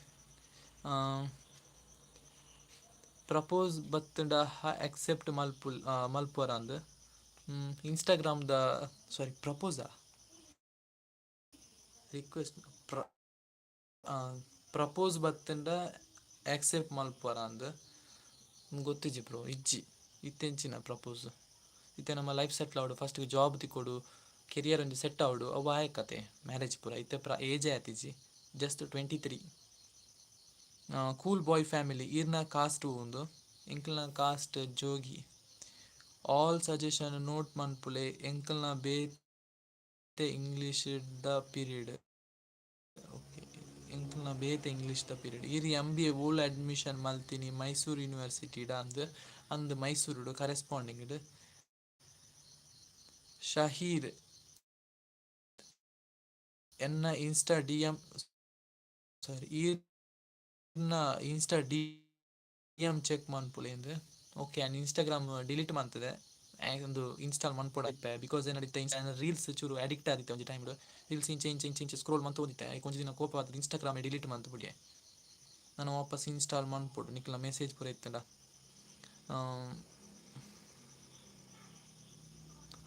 ಪ್ರಪೋಸ್ ಬತ್ತ್ಂಡ ಅಕ್ಸೆಪ್ಟ್ ಮಲ್ಪುಲ್ ಮಲ್ಪುವರಾಂದ್? ಇನ್ಸ್ಟಾಗ್ರಾಮ್ ದ, ಸಾರಿ, ಪ್ರಪೋಸಾ ರಿಕ್ವೆಸ್ಟ್? ಪ್ರಪೋಸ್ ಬತ್ತ್ಂಡ ಆಕ್ಸೆಪ್ಟ್ ಮಲ್ಪುವರಾಂದ್. ಗೊತ್ತಿಜ್ಜಿ ಬ್ರೋ. ಇಜ್ಜಿ, ಇತ್ತೆಂಚಿನ ಪ್ರಪೋಸ್? ಇತ್ತೆ ನಮ್ಮ ಲೈಫ್ ಸೆಟ್ಲ್ ಆವೊಡು ಫಸ್ಟ್, ಜಾಬ್ ತಿಕ್ಕೊಡು, ಕೆರಿಯರ್ ಒಂಜಿ ಸೆಟ್ ಆವೊಡು, ಅವು ಆಯೆ ಕತೆ. ಮ್ಯಾರೇಜ್ ಪೂರ ಇತ್ತೆ ಪೂರ ಏಜೇ ಆತಿಜಿ, ಜಸ್ಟ್ 23. ಕೂಲ್ ಬಾಯ್ ಫ್ಯಾಮಿಲಿ ಈರ್ನ ಕಾಸ್ಟ್ ಉಂದು? ಎಂಕಲ್ನ ಕಾಸ್ಟ್ ಜೋಗಿ. ಆಲ್ ಸಜೆಷನ್ ನೋಟ್ ಮನ್ಪುಲೆ. ಎಂಕಲ್ನ ಬೇತೆ ಇಂಗ್ಲೀಷ್ ದ ಪೀರಿಯಡ್. ಓಕೆ, ಎಂಕಲ್ನ ಬೇತೆ ಇಂಗ್ಲೀಷ್ ದ ಪೀರಿಯಡ್. ಈರ್ ಎಂ ಬಿ ಎ ಓಲ್ ಅಡ್ಮಿಷನ್ ಮಲ್ತಿನಿ, ಮೈಸೂರು ಯೂನಿವರ್ಸಿಟಿ ಅಂದ್? ಅಂದ್, ಮೈಸೂರುಡು ಕರೆಸ್ಪಾಂಡಿಂಗ್. ಶಹೀರ್ ಎನ್ನ ಇನ್ಸ್ಟಾ ಡಿ ಎಂ, ಸಾರಿ, ಈರ್ನ ಇನ್ಸ್ಟಾ ಡಿ ಎಂ ಚೆಕ್ ಮನ್ಪುಲೆ ಇಂದ್. ಓಕೆ, ಯಾನ್ ಇನ್ಸ್ಟಾಗ್ರಾಮ್ ಡಿಲೀಟ್ ಮಂತುದೆ. ಉಂದು ಇನ್ಸ್ಟಾಲ್ ಮನ್ಪೊಡ because ಏನಾದಿತ್ತೆ, ರೀಲ್ಸ್ ಚೂರು ಅಡಿಕ್ಟ್ ಆದಿತ್ತೆ. ಒಂಜಿ ಟೈಮ್ ರೀಲ್ಸ್ ಇಂಚೆ ಇಂಚೆ ಇಂಚೆ ಇಂಚೆ ಸ್ಕ್ರೋಲ್ ಮಂತೊಂದಿತ್ತೆ. ಐಕ್ ಒಂಜಿ ದಿನ ಕೋಪ ಆದ್ ಇನ್ಸ್ಟಾಗ್ರಾಮ್ ಡಿಲೀಟ್ ಮಂತ್ ಬುಡಿಯೆ. ನಾನು ವಾಪಸ್ ಇನ್ಸ್ಟಾಲ್ ಮನ್ಪೊಡು. ನಿಕ್ಲ ಮೆಸೇಜ್ ಪೂರ ಇತ್ತಂಡ.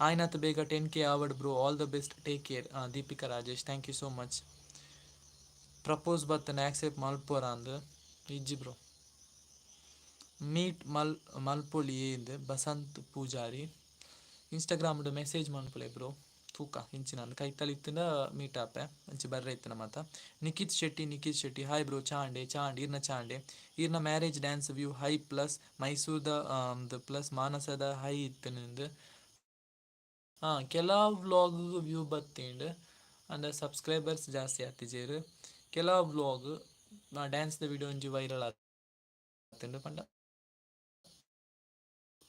ಆಯ್ನಾತ್ ಬೇಗ 10K ಆವಡ್ bro, all the best, take care. Deepika Rajesh, thank you so much. Propose ಬತ್ತನ, accept ಮಲ್ಪೊರ ಅಂದ್. ಇಜ್ಜಿ ಬ್ರೋ. ಮೀಟ್ ಮಲ್ಪೊಲಿ ಇಂದ್ ಬಸಂತ್ ಪೂಜಾರಿ. ಇನ್ಸ್ಟಾಗ್ರಾಮ್ ಮೆಸೇಜ್ ಮನ್ಪುಲೆ ಬ್ರೋ. ತೂಕ ಇಂಚಿನ ಕೈತಲ್ ಇತ್ತಿನ ಮೀಟ್ ಆಪೆ, ಅಂಚೆ ಬರ್ರೆ ಇತ್ತಿನ ಮಾತ. Nikhith Shetty, Nikhith Shetty, hi bro. ಚಾಂಡೆ ಚಾಂಡ್ ಈರ್ನ ಚಾಂಡೆ. ಈರ್ನ marriage dance view high plus ಮೈಸೂರ್ದ ಪ್ಲಸ್ ಮಾನಸದ ಹೈ ಇತ್ತಿನಿಂದು. ಹಾಂ, ಕೆಲವು ವ್ಲಾಗ್ ವ್ಯೂ ಬತ್ತೀಂಡ್ ಅಂಡ ಸಬ್ಸ್ಕ್ರೈಬರ್ಸ್ ಜಾಸ್ತಿ ಆತಿಜೆರ್. ಕೆಲವು ವ್ಲಾಗ್ ಡ್ಯಾನ್ಸ್ ದ ವಿಡಿಯೋ ಒಂಜಿ ವೈರಲ್ ಆತುಂಡು. ಪಂಡ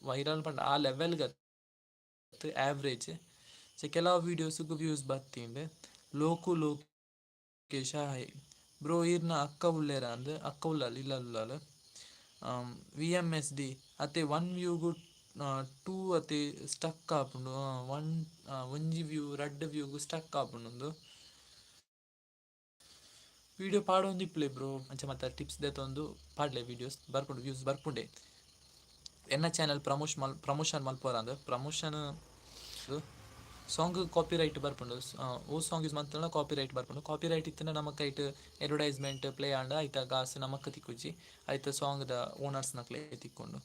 ವೈರಲ್ ಪಂಡ ಆ ಲೆವೆಲ್ ಗತ್, ಆವ್ರೇಜ್. ಸೊ ಕೆಲವು ವೀಡಿಯೋಸ್ಗ್ ವ್ಯೂಸ್ ಬತ್ತೀಂಡ್. Loku Lokesha, hi bro. ಈರ್ನ ಅಕ್ಕ ಉಲ್ಲೇರ ಅಂದ್. ಅಕ್ಕ ಉಲ್ಲಲ್, ಇಲ್ಲ ಉಲ್ಲಲ್. ವಿ ಎಂ ಎಸ್ ಡಿ ಅತೆ, ಒನ್ ವ್ಯೂಗು ಟೂ ಅತೆ ಸ್ಟಕ್ ಆಪುಂಡು. ಒನ್ ಒಂಜಿ ವ್ಯೂ ರಡ್ಡ್ ವ್ಯೂಗು ಸ್ಟಕ್ ಆಪುಂಡು. ವಿಡಿಯೋ ಪಾಡೊಂದಿಪ್ಪುಲೆ ಬ್ರೋ. ಅಂಚ ಮಾತ ಟಿಪ್ಸ್ ದೆತೊಂದು ಪಾಡ್ಲೆ ವಿಡಿಯೋಸ್, ಬರ್ಪುಂಡು, ವ್ಯೂಸ್ ಬರ್ಪುಂಡೆ. ಎನ್ನ ಚಾನಲ್ ಪ್ರಮೋಷನ್ ಮಲ್ಪುವರ. ಪ್ರಮೋಷನ್ ಸಾಂಗ್ ಕಾಪಿ ರೈಟ್ ಬರ್ಪುಂಡು. ಓ ಸಾಂಗ್ ಯೂಸ್ ಮಂತುಂಡ ಕಾಪಿ ರೈಟ್ ಬರ್ಪುಂಡು. ಕಾಪಿ ರೈಟ್ ಇತ್ತಿನ ನಮಕ್ ಐಟ್ ಅಡ್ವರ್ಟೈಸ್ಮೆಂಟ್ ಪ್ಲೇ ಆಂಡ ಐತ ಕಾಸು ನಮಕ್ ತಿಕ್ಕುಜಿ, ಐತ ಸಾಂಗ್ ದ ಓನರ್ಸ್ ನಕ್ಲೆ ತಿಕ್ಕೊಂಡು.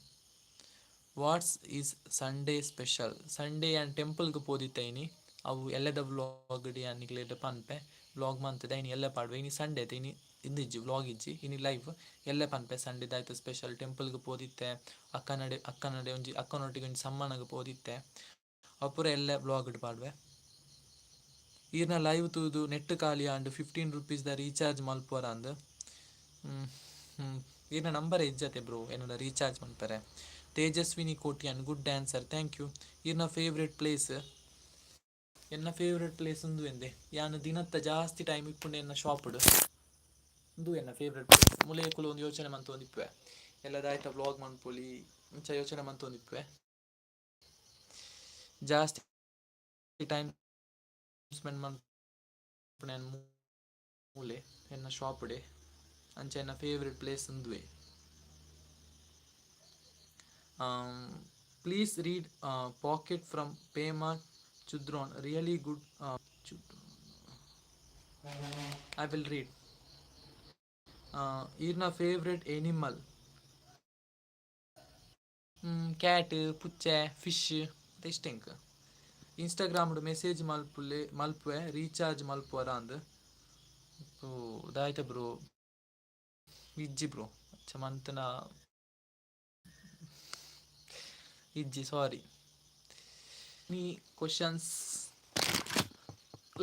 What's is Sunday special? Sunday ಯಾನ್ ಟೆಂಪಲ್ ಗ್ ಪೋದಿತ್ತೆ ಇನಿ. ಅವು ಎಲ್ಲೆದ ವ್ಲಾಗ್ ಡ್ ಯಾನ್ ನಿಕ್ಲೆಗ್ ಪನ್ಪೆ. ವ್ಲಾಗ್ ಮಂತುದೆ ಇನಿ ಎಲ್ಲೆ ಪಾಡ್ವೆ. ಇನಿ ಸಂಡೇ ಅತೆ, ಇನಿ ಇಂದಿಜ್ಜಿ, ವ್ಲಾಗ್ ಇಜ್ಜಿ, ಇನಿ ಲೈವ್. ಎಲ್ಲೆ ಪನ್ಪೆ ಸಂಡೇ ದಾಯ್ತ ಸ್ಪೆಷಲ್. ಟೆಂಪಲ್ ಗ್ ಪೋದಿತ್ತೆ, ಅಕ್ಕನಡೆ ಅಕ್ಕನಡೆ ಒಂಜಿ ಅಕ್ಕನೊಟ್ಟಿಗೆ ಒಂಜಿ ಸಮ್ಮನಗ್ ಪೋದಿತ್ತೆ. ಅವು ಪೂರ ಎಲ್ಲೆ ವ್ಲಾಗ್ ಡ್ ಪಾಡ್ವೆ. ಈರ್ನ ಲೈವ್ ತೂದು ನೆಟ್ ಖಾಲಿ ಆಂಡ್, 15 ರುಪೀಸ್ ದ ರೀಚಾರ್ಜ್ ಮಲ್ಪುವರ ಅಂದ್. ಈರ್ನ ನಂಬರ್ ಇಜ್ಜತೆ ಬ್ರೋ, ಏನಡ ರೀಚಾರ್ಜ್ ಮನ್ಪರೆ. Tejaswini Kotian, good dancer, thank you. ಈರ್ನ ಫೇವ್ರೆಟ್ ಪ್ಲೇಸ್? ಎನ್ನ ಫೇವ್ರೆಟ್ ಪ್ಲೇಸ್ ಉಂದು ಎಂದೆ, ಯಾನ್ ದಿನತ್ತ ಜಾಸ್ತಿ ಟೈಮ್ ಇಪ್ಪುಂಡೆ ಎನ್ನ ಶಾಪ್. ಉಂದು ಎನ್ನ ಫೇವ್ರೆಟ್ ಪ್ಲೇಸ್. ಮುಲೆ ಕುಲು ಒಂದು ಯೋಚನೆ ಮಂತೊಂದಿಪ್ಪುವೆ, ಎಲ್ಲದಾಯ್ತ ವ್ಲಾಗ್ ಮನ್ಪೊಲಿ, ಇಂಚ ಯೋಚನೆ ಮಂತೊಂದಿಪ್ಪುವೆ. ಜಾಸ್ತಿ ಟೈಮ್ ಸ್ಪೆಂಡ್ ಮನ್ಪುನೆ ಮೂಲೆ ಎನ್ನ ಶಾಪ್ ಡೆ. ಅಂಚ ಎನ್ನ ಫೇವ್ರೆಟ್ ಪ್ಲೇಸ್ ಉಂದುವೆ. Please read pocket from Pema Chudron, really good. I will read. ಈರ್ನ ಫೇವ್ರೆಟ್ ಎನಿಮಲ್? ಕ್ಯಾಟ್, ಪುಚ್ಚೆ, ಫಿಶ್ ಇಷ್ಟ ಎಂಕ್. ಇನ್ಸ್ಟಾಗ್ರಾಮ್ ಮೆಸೇಜ್ ಮಲ್ಪುಲೆ, ಮಲ್ಪುವೆ, ರೀಚಾರ್ಜ್ ಮಲ್ಪುವರ ಅಂದ್. ಓ, ದಾಯ್ತ ಬ್ರೋ? ಇಜ್ಜಿ ಬ್ರೋ, ಮಂತನ ಇಜ್ಜಿ, ಸಾರಿ. ನೀ ಕ್ವಶನ್ಸ್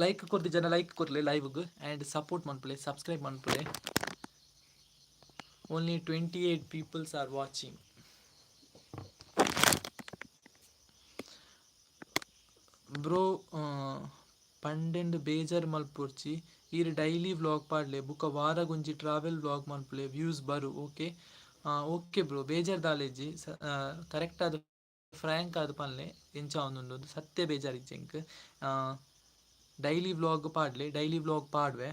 ಲೈಕ್ ಕೊರ್ದು ಜನ ಲೈಕ್ ಕೊರ್ಲೆ ಲೈವ್ಗ್ ಆ್ಯಂಡ್ ಸಪೋರ್ಟ್ ಮನ್ಪುಲೆ, ಸಬ್ಸ್ಕ್ರೈಬ್ ಮನ್ಪುಲೆ. Only 28 peoples are watching. Bro, ಪಂಡೆಂಡ್ ಬೇಜಾರ್ ಮಲ್ಪೊರ್ಚಿ. ಈರ್ ಡೈಲಿ ವ್ಲಾಗ್ ಪಾಡ್ಲೆ, ಬುಕ ವಾರಗೊಂಜಿ ಟ್ರಾವೆಲ್ ವ್ಲಾಗ್ ಮನ್ಪುಲೆ, ವ್ಯೂಸ್ ಬರು. ಓಕೆ ಓಕೆ ಬ್ರೋ, ಬೇಜಾರ್ ದಾಲೇಜಿ. ಕರೆಕ್ಟ್ ಆದ್ ಫ್ರ್ಯಾಂಕ್ ಆದ್ ಪನ್ಲೆ ಎಂಚ ಆವೊಂದುಂಡು. ಸತ್ಯ ಬೇಜಾರ್ ಇಜ್ಜಿ ಎಂಕ್. ಡೈಲಿ ವ್ಲಾಗ್ ಪಾಡ್ಲೆ, ಡೈಲಿ ವ್ಲಾಗ್ ಪಾಡ್ವೆ.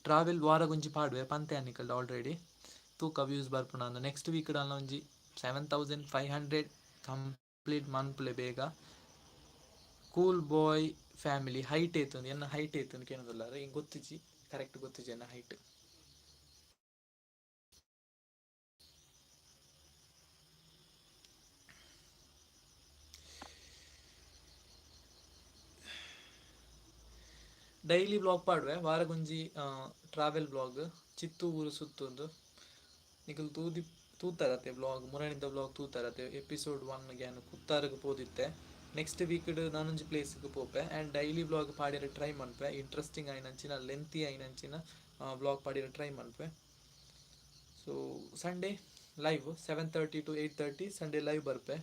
ಟ್ರಾವೆಲ್ ವಾರಗೊಂಜಿ ಪಾಡ್ವೆ ಪಂತೆ ನಿಕಲ್ಡ ಆಲ್ರೆಡಿ. ತೂಕ ವ್ಯೂಸ್ ಬರ್ಪುಂಡು. ನೆಕ್ಸ್ಟ್ ವೀಕ್ ಡಾಲ ಒಂಜಿ 7500 ಕಂಪ್ಲೀಟ್ ಮನ್ಪುಲೆ ಬೇಗ. ಕೂಲ್ ಬಾಯ್ ಫ್ಯಾಮಿಲಿ, ಹೈಟ್ ಏತುಂದು? ಎನ್ನ ಹೈಟ್ ಏತುಂದು ಕೇನೊಂದುಲ್ಲಾರ. ಎಂಕ್ ಗೊತ್ತಿಜ್ಜಿ, ಕರೆಕ್ಟ್ ಗೊತ್ತಿಜ್ಜಿ ಎನ್ನ ಹೈಟ್. ಡೈಲಿ ವ್ಲಾಗ್ ಪಾಡ್ವೆ, ವಾರಗೊಂಜಿ ಟ್ರಾವೆಲ್ ವ್ಲಾಗ್. ಚಿತ್ತು ಊರು ಸುತ್ತೊಂದು ನಿಕುಲು ತೂದಿ ತೂತಾರತೆ ವ್ಲಾಗ್, ಮುರಣಿದ ವ್ಲಾಗ್ ತೂತಾರತೆ. ಎಪಿಸೋಡ್ 1 ಯಾನ್ ಕುತ್ತಾರ್ಗ್ ಪೋದಿತ್ತೆ. ನೆಕ್ಸ್ಟ್ ವೀಕ್ ನಾನೊಂಜಿ ಪ್ಲೇಸ್ಗೆ ಪೋಪೆ. ಆ್ಯಂಡ್ ಡೈಲಿ ವ್ಲಾಗ್ ಪಾಡ್ಯರೆ ಟ್ರೈ ಮನ್ಪೆ. ಇಂಟ್ರೆಸ್ಟಿಂಗ್ ಆಯಿನಂಚಿನ, ಲೆಂತಿ ಆಯಿನಂಚಿನ ವ್ಲಾಗ್ ಪಾಡ್ಯರೆ ಟ್ರೈ ಮನ್ಪೆ. So Sunday live 7:30 to 8:30 Sunday live ಬರ್ಪೆ.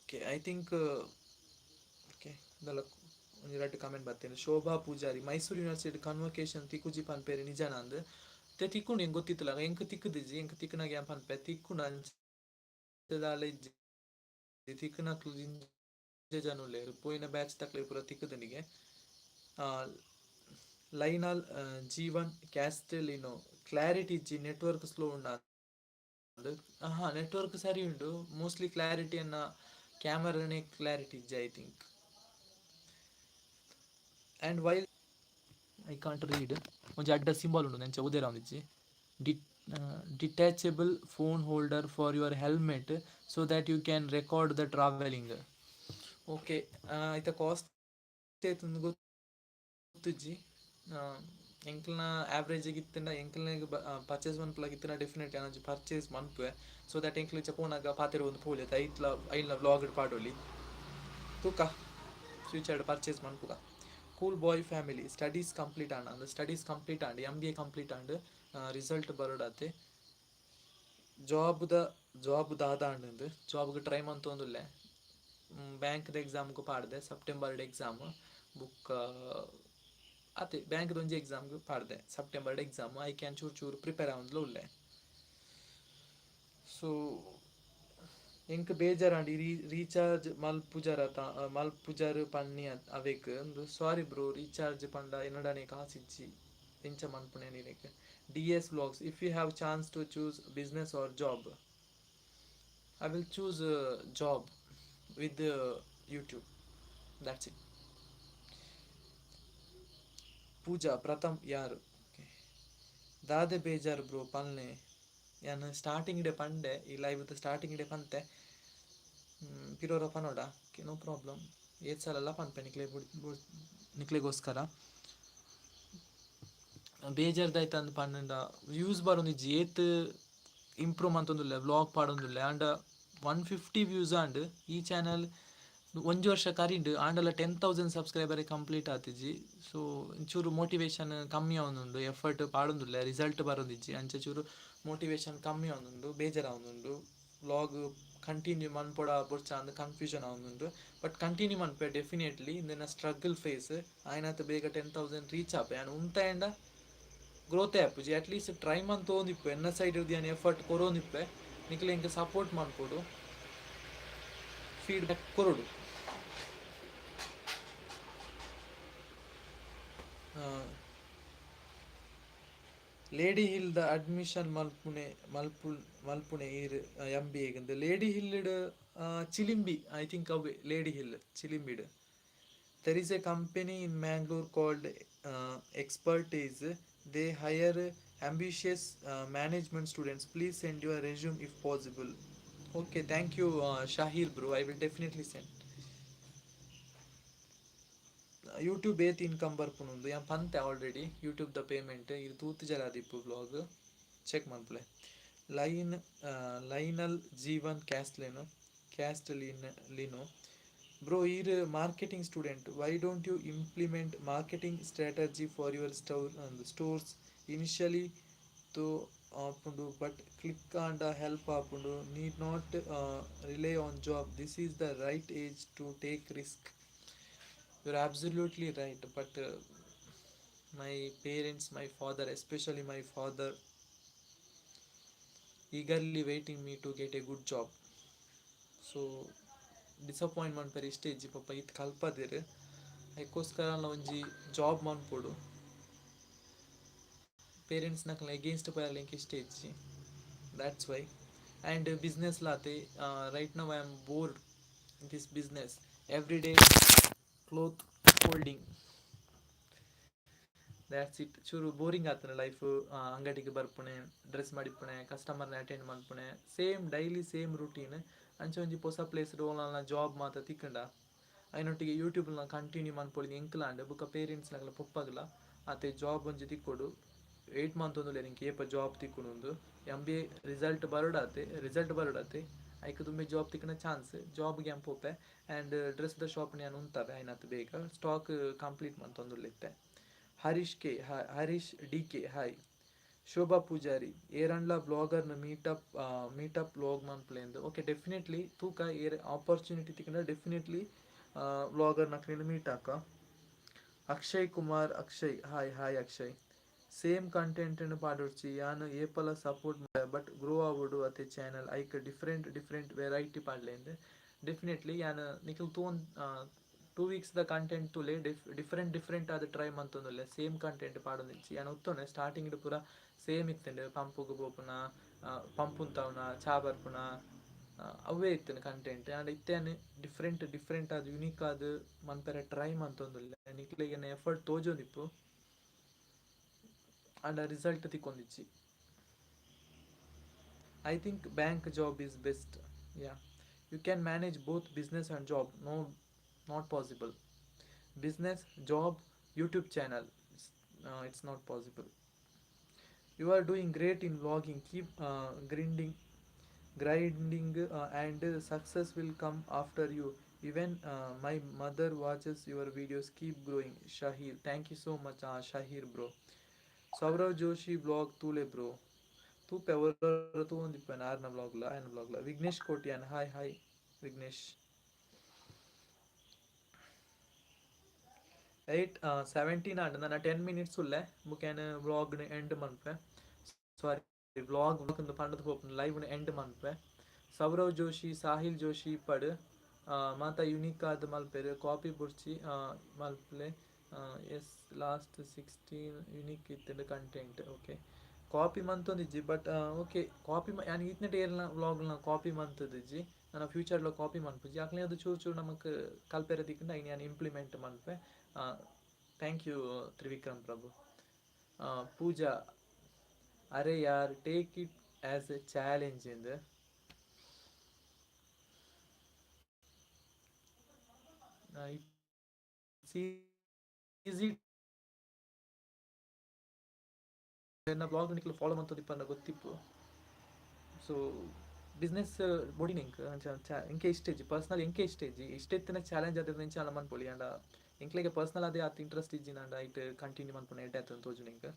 Okay, I think okay. ದಲ್ಲ ಒಂಜಿ ರಡ್ಡ್ ಕಮೆಂಟ್ ಬತ್ತೇನೆ. ಶೋಭಾ ಪೂಜಾರಿ, ಮೈಸೂರು ಯೂನಿವರ್ಸಿಟಿ ಕನ್ವೊಕೇಶನ್ ತಿಕ್ಕುಜಿ ಪನ್ಪೇರಿ ನಿಜನಾ ಅಂದ್. ते ತಿಕ್ಕುಂಡು, ಎಂಕ್ ಗೊತ್ತಿತ್ತಲ್ಲ. ಎಂಕ್ ತಿಕ್ಕುದಿಜ್ಜಿ. ಎಂಕ್ ತಿಕ್ಕುನಾಗ ಯಾನ್ ಪನ್ಪೆ ತಿಕ್ಕುಂಡು. ಅಂಚ. ದಾಲ ಇಜ್ಜಿ. ತಿಕ್ಕುನಕ್ಲು ದಿಂಜ ಜನ ಉಲ್ಲೆರ್. ಪೋಯಿನ ಬ್ಯಾಚ್ ತಕ್ಲೆ ಪೂರ ತಿಕ್ಕುದನಿಗೆ. ಲೈನಲ್ ಜೀವನ್ ಕ್ಯಾಸ್ಟೆಲಿನೋ, ಕ್ಲಾರಿಟಿ ಇಜ್ಜಿ, ನೆಟ್ವರ್ಕ್ ಸ್ಲೋ ಉಂಡ? ಹಾ, ನೆಟ್ವರ್ಕ್ ಸರಿ ಉಂಡು. ಮೋಸ್ಟ್ಲಿ ಕ್ಲಾರಿಟಿ ಅನ್ನ ಕ್ಯಾಮರಾನೇ ಕ್ಲಾರಿಟಿ ಇಜ್ಜಿ, I think. And while I can't read, ಒಂಜಿ ಅಡ್ಡ ಸಿಂಬಲ್ ಉಂಡು, ನೆಂಚ ಉದೇರ ಒಂದಿಜ್ಜಿ. Detachable phone holder for your helmet so that you can record the traveling. Okay, ಐತ ಕಾಸ್ಟ್ ಏತುಂದು ಗೊತ್ತುಜ್ಜಿ. ಎಂಕ್ಲ್ನ ಆವ್ರೇಜ್ ಇತ್ತಿಂಡ, ಎಂಕ್ಲ್ನ ಪರ್ಚೇಸ್ ಮನ್ಪುಲಾಗ ಇತ್ತಿನ, ಡೆಫಿನೆಟ್ಲಿ ಒಂಜಿ ಪರ್ಚೇಸ್ ಮನ್ಪುವೆ, ಸೊ that ಎಂಕ್ಲು ಇಂಚ ಪೋನಾಗ ಪಾತೆರ ಒಂದು ಪೋಲಿ ಐತ್ಲ ಐಲ್ನ ವ್ಲಾಗ್ ಪಾಡೊಲಿ. ತೂಕ, ಫ್ಯೂಚರ್ ಪರ್ಚೇಸ್ ಮನ್ಪುಗ. Cool boy family, studies complete ಆಂಡ್ ಅಂದ್ರೆ ಸ್ಟಡೀಸ್ ಕಂಪ್ಲೀಟ್ ಆಂಡ್, ಎಂ.ಬಿ.ಎ ಕಂಪ್ಲೀಟ್ ಆಂಡ್, ರಿಸಲ್ಟ್ ಬರೋಡಾತೆ. ಜಾಬ್ದ ಜಾಬ್ ದಾದ ಆಂಡ್, ಜಾಬ್ಗೆ ಟ್ರೈ ಮಂತೊಂದುಲ್ಲೆ. ಬ್ಯಾಂಕ್ದ ಎಕ್ಸಾಮ್ಗೆ ಪಾಡ್ದೆ, ಸೆಪ್ಟೆಂಬರ್ ಎಕ್ಸಾಮ್. ಬುಕ್ಕ ಅತೆ, ಬ್ಯಾಂಕ್ದ ಒಂಜಿ ಎಕ್ಸಾಮ್ಗೆ ಪಾಡ್ದೆ, ಸೆಪ್ಟೆಂಬರ್ ಎಕ್ಸಾಮ್. ಐಕ್ ಯಾನ್ ಚೂರು ಚೂರು ಪ್ರಿಪೇರ್ ಆವೊಂದುಲ ಉಲ್ಲೆ. ಸೊ ಎಂಕ್ ಬೇಜಾರಾಂಡ್ ಈ ರೀಚಾರ್ಜ್ ಮಲ್ಪುಜರತ, ಮಲ್ಪುಜರ್ ಪನ್ನಿ ಅವೇಕ್. ಸಾರಿ ಬ್ರೋ, ರೀಚಾರ್ಜ್ ಪಂಡ ಎನ್ನಡನೆ ಕಾಸಿಜ್ಜಿ, ಎಂಚ ಮನ್ಪುನೆ ನಿನಕ್? DS vlogs, if you have chance to choose business or job, I will choose job with YouTube. That's it. ಪೂಜಾ ಪ್ರಥಮ್ ಯಾರು? ದಾದೆ ಬೇಜಾರು ಬ್ರೋ, ಪಲ್ನೆ. ಯಾನ್ ಸ್ಟಾರ್ಟಿಂಗ್ ಡೇ ಪಂಡೆ, ಈ ಲೈವ್ ಸ್ಟಾರ್ಟಿಂಗ್ ಡೇ ಪಂತೆ. ಪಿರೋರ ಪನೋಡ, ಓಕೆ, ನೋ ಪ್ರಾಬ್ಲಮ್. ಏತ್ ಸಲ ಪನ್ಪೆ ನಿಕ್ಲೆ ನಿಕ್ಲೆಗೋಸ್ಕರ. ಬೇಜಾರ್ದಾಯ್ತು ಅಂದ್ ಪಂಡ, ವ್ಯೂಸ್ ಬರೊಂದಿಜ್ಜಿ. ಏತ್ ಇಂಪ್ರೂವ್ ಮಂತೊಂದುಲ್ಲೆ, ವ್ಲಾಗ್ ಪಾಡೊಂದುಲ್ಲೆ. ಆಂಡ 150 ವ್ಯೂಸ್ ಆಂಡ್. ಈ ಚಾನಲ್ ಒಂಜಿ ವರ್ಷ ಕರಿಂಡ್, ಆಂಡಲ 10,000 ಸಬ್ಸ್ಕ್ರೈಬರ್ ಕಂಪ್ಲೀಟ್ ಆತಿಜಿ. ಸೊ ಒಂಚೂರು ಮೋಟಿವೇಶನ್ ಕಮ್ಮಿ ಆವೊಂದುಂಡು. ಎಫರ್ಟ್ ಪಾಡೊಂದುಲ್ಲೆ, ರಿಸಲ್ಟ್ ಬರೊಂದಿಜ್ಜಿ. ಅಂಚ ಚೂರು ಮೋಟಿವೇಶನ್ ಕಮ್ಮಿ ಆವೊಂದುಂಡು, ಬೇಜಾರ್ ಆವೊಂದುಂಡು. ವ್ಲಾಗ್ ಕಂಟಿನ್ಯೂ ಮನ್ಪೊಡ ಬೊಡ್ಚ ಅಂದ್ ಕನ್ಫ್ಯೂಷನ್ ಆವೊಂದುಂಡು. ಬಟ್ ಕಂಟಿನ್ಯೂ ಮನ್ಪೆ ಡೆಫಿನೆಟ್ಲಿ. ಇಂದೆನ ಸ್ಟ್ರಗಲ್ ಫೇಸ್ ಆಯ್ನಾತ್ ಬೇಗ 10,000 ರೀಚ್ ಆಪೆ. ಯಾನ್ ಉಂತಾಯಂಡ ಗ್ರೋತ್ ಆಪುಜಿ. ಅಟ್ಲೀಸ್ಟ್ ಟ್ರೈ ಮಂತೊಂದಿಪ್ಪೆ. ಎನ್ನ ಸೈಡ್ ಯಾನ್ ಎಫರ್ಟ್ ಕೊರೊಂದಿಪ್ಪೆ. ನಿಕ್ಲೆ ಎಂಕ್ ಸಪೋರ್ಟ್ ಮನ್ಪೊಡು, ಫೀಡ್ಬ್ಯಾಕ್ ಕೊರೊಡು. ಲೇಡಿ ಹಿಲ್ ದ ಅಡ್ಮಿಷನ್ ಮಲ್ಪುನೆ ಮಲ್ಪು ಮಲ್ಪುನೆ ಈರ್ MBA? Lady Hill Chilimbi, I think ಅವೆ ಲೇಡಿ ಹಿಲ್ ಚಿಲಿಂಬಿಡ್. There is a company in Mangalore called Expertise. They hire ambitious management students. Please send your resume if possible. Okay, thank you, Shahir bro. I will definitely send. YouTube ಏತ್ income ಬರ್ಪುನುಂದು ಯಾನ್ ಪಂತೆ already. YouTube the payment ಇದು ತೂತುಜರ ದಿಪ್ಪು vlog, cheque ಮನ್ಪುಲೆ. Line ಲೈನಲ್ ಜೀವನ್ ಕ್ಯಾಸ್ಟ್ಲೇನು caste Lin ಲಿನೋ bro, ಈರ್ marketing student, why don't you implement marketing strategy for your stores? Initially ತೋ ಆಪುಂಡು, but click ಆಂಡ help ಆಪುಂಡು. Need not rely on job. This is the right age to take risk. You're absolutely right, but my parents, my father, especially my father, eagerly waiting me to get a good job. So disappoint ಮನ್ಪೆರೆ ಇಷ್ಟ ಇಜ್ಜಿ. ಪಾಪ ಇತ್ ಕಲ್ಪದೆರ್. ಐಕೋಸ್ಕರ ಒಂಜಿ job ಮನ್ಪೊಡು. Parents ನಕಲ್ನ against ಪೋಯೆರೆ ಎಂಕ್ ಇಷ್ಟ ಇಜ್ಜಿ, that's why. And business ಲಾತೆ, right now I am bored this business, every day cloth folding, that's it. ಚೂರು boring ಆತನ ಲೈಫ್. ಅಂಗಡಿಗೆ ಬರ್ಪುಣೆ, ಡ್ರೆಸ್ ಮಡಿಪುಣೆ, ಕಸ್ಟಮರ್ನ ಅಟೆಂಡ್ ಮನ್ಪುಣೆ, ಸೇಮ್ ಡೈಲಿ ಸೇಮ್ ರುಟೀನ್. ಅಂಚ ಒಂಜಿ ಪೊಸ ಪ್ಲೇಸ್ ಓಲಾಂಡ ಜಾಬ್ ಮಾತ ತಿಕ್ಕಂಡ, ಐನೊಟ್ಟಿಗೆ ಯೂಟ್ಯೂಬ್ನ ಕಂಟಿನ್ಯೂ ಮನ್ಪೊಲಿ ಎಂಕ್ಲಾಂಡ್. ಬೊಕ ಪೇರೆಂಟ್ಸ್ ನಕಲ ಪೊಪ್ಪಗ್ಲ ಆತೆ. ಜಾಬ್ ಒಂಜಿ ತಿಕ್ಕೊಡು. ವೇಟ್ ಮಂತೊಂದುಲ್ಲೆರ್ ಎಂಕ್ ಏಪ ಜಾಬ್ ತಿಕ್ಕುಂಡು. ಎಂ.ಬಿ.ಎ ರಿಸಲ್ಟ್ ಬರೊಡಾತೆ, ರಿಸಲ್ಟ್ ಬರೊಡಾತೆ. ಐಕ್ ದುಂಬೆ ಜಾಬ್ ತಿಕ್ಕುನ ಚಾನ್ಸ್. ಜಾಬ್ಗೆ ಯಾನ್ ಪೋಪೆ ಆ್ಯಂಡ್ ಡ್ರೆಸ್ ದ ಶಾಪ್ ಯಾನ್ ಉಂತವೆ ಆಯ್ನಾತ್ ಬೇಗ. ಸ್ಟಾಕ್ ಕಂಪ್ಲೀಟ್ ಮಂತೊಂದುಲ್ಲೆ ಇತ್ತೆ. Harish K, Harish DK, hi. Shobha Poojary, ಏರಂಡ್ಲ ವ್ಲಾಗರ್ನ ಮೀಟಪ್ ವ್ಲಾಗ್ ಮನ್ಪುಲೆಂದು. ಓಕೆ, ಡೆಫಿನೆಟ್ಲಿ ತೂಕ. ಏರ್ ಆಪರ್ಚುನಿಟಿ ತಿಕ್ಕಂಡ ಡೆಫಿನೆಟ್ಲಿ ವ್ಲಾಗರ್ ನಕ್ಲೆನ್ ಮೀಟ್ ಆಕ. Akshay Kumar Akshay, hi hi Akshay. Same content ಪಾಡೊಡ್ಚಿ. ಯಾನ್ ಏಪಲ ಸಪೋರ್ಟ್, ಬಟ್ ಗ್ರೋ ಆವೊಡು ಅತೆ ಚಾನಲ್. ಐಕ್ ಡಿಫ್ರೆಂಟ್ ಡಿಫ್ರೆಂಟ್ ವೆರೈಟಿ ಪಾಡ್ಲೆಂದ್. ಡೆಫಿನೆಟ್ಲಿ, ಯಾನ್ ನಿಕುಲು ತೂವೊನ್ 2 ವೀಕ್ಸ್ ದ ಕಂಟೆಂಟ್ ತೂಲೆ. ಡಿಫ್ರೆಂಟ್ ಡಿಫ್ರೆಂಟ್ ಆದ್ ಟ್ರೈ ಮಂತೊಂದುಲ್ಲೆ. ಸೇಮ್ ಕಂಟೆಂಟ್ ಪಾಡೊಂದಿಜ್ಜಿ. ಯಾನ್ ಒತ್ತೊನೆ, ಸ್ಟಾರ್ಟಿಂಗ್ ಪೂರ ಸೇಮ್ ಇತ್ತುಂಡು. ಪಂಪುಗು ಪೋಪುನ, ಪಂಪ್ ಉಂತಾವುನ, ಚಾ ಬರ್ಪುನ, ಅವೇ ಇತ್ತುಂಡು ಕಂಟೆಂಟ್. ಆಂಡ ಇತ್ತೆ ಯಾನ್ ಡಿಫ್ರೆಂಟ್ ಡಿಫ್ರೆಂಟ್ ಆದ್, ಯುನೀಕ್ ಆದ್ ಮನ್ಪೆರೆ ಟ್ರೈ ಮಂತೊಂದುಲ್ಲೆ. ನಿಕ್ಲೆಗ್ ಎನ್ನ ಎಫರ್ಟ್ ತೋಜೊಂದಿಪ್ಪು, ಆಂಡ result ತಿಕ್ಕೊಂದಿಜ್ಜಿ. I think bank job is best. Yeah, you can manage both business and job. No, not possible. Business, job, YouTube channel, it's not possible. You are doing great in vlogging. Keep grinding grinding and success will come after you. Even my mother watches your videos. Keep growing, Shahir. Thank you so much, Shahir bro. Saurav Joshi vlog ತೂಲೆ bro. ತೂಪೆ, ಒರ ತೂವೊಂದಿಪ್ಪೆನ ಆರ್ನ ವ್ಲಾಗ್ಲ, ಆಯನ ವ್ಲಾಗ್ಲ. Vignesh Kotian, hi hi Vignesh. 8:17 ಆಂಡ್. ನನ 10 ಮಿನಿಟ್ಸ್ ಉಲ್ಲೆ. ಬುಕ್ಕ ವ್ಲಾಗ್ ಎಂಡ್ ಮನ್ಪೆ. ಸಾರಿ, ವ್ಲಾಗ್ ಪಂಡದ್ ಪೋಪುಂಡು, ಲೈವ್ ಎಂಡ್ ಮನ್ಪೆ. ಸೌರವ್ ಜೋಶಿ, ಸಾಹಿಲ್ ಜೋಶಿ ಪಡ್ ಮಾತ ಯುನೀಕ್ ಆದ್ ಮಲ್ಪೆರ್. ಕಾಪಿ ಬುಡ್ಚಿ ಮಲ್ಪಲೆ. ಎಸ್, ಲಾಸ್ಟ್ 16 ಯುನೀಕ್ ಇತ್ತುಂಡು ಕಂಟೆಂಟ್. ಓಕೆ, ಕಾಪಿ ಮಂತೊಂದಿಜ್ಜಿ, ಬಟ್ ಓಕೆ, ಕಾಪಿ ಯಾನ್ ಈತ್ನೆಟ ಏರ್ನ ವ್ಲಾಗ್ನ ಕಾಪಿ ಮಂತದಿಜ್ಜಿ. ನನ್ನ ಫ್ಯೂಚರ್ಲ ಕಾಪಿ ಮನ್ಪುಜಿ. ಅಕ್ಲೆ ಅದು ಚೂರು ಚೂರು ನಮಕ್ ಕಲ್ಪೆರೆ ತಿಕ್ಕಂಡ, ಐನ್ ಯಾನ್ ಇಂಪ್ಲಿಮೆಂಟ್ ಮನ್ಪೆ. Thank you Trivikram Prabhu. Pooja, ಅರೆ ಯಾರ್, take it as a challenge ಇಂದ್. It's easy. ಎನ್ನ ಬ್ಲಾಗ್ ನಿಕ್ಲು ಫಾಲೋ ಮಂತೊಂದಿಪ್ಪಂಡ ಗೊತ್ತಿಪ್ಪು. ಸೊ ಬಿಸ್ನೆಸ್ ಬೊಡಿನ ಎಂಕ್ ಅಂಚ ಎಂಕೆ ಇಷ್ಟ ಇಜ್ಜಿ. ಪರ್ಸನಲ್ ಎಂಕೆ ಇಷ್ಟ ಇಜ್ಜಿ. ಇಷ್ಟ ಇತ್ತಿನ ಚಾಲೆಂಜ್ ಆದ್ ಎಂಚ ಮನ್ಪೊಲಿ. ಆಂಡ ಎಂಕ್ಲೆಗ್ ಪರ್ಸನಲ್ ಆದೇ ಆತ್ ಇಂಟ್ರೆಸ್ಟ್ ಇಜ್ಜಿನಾಂಡ ಐಟ್ ಕಂಟಿನ್ಯೂ ಮನ್ಪುನ ಎಡ್ಡೆ ಆತುಂಡು ತೋಜುಂಡು ಎಂಕ್.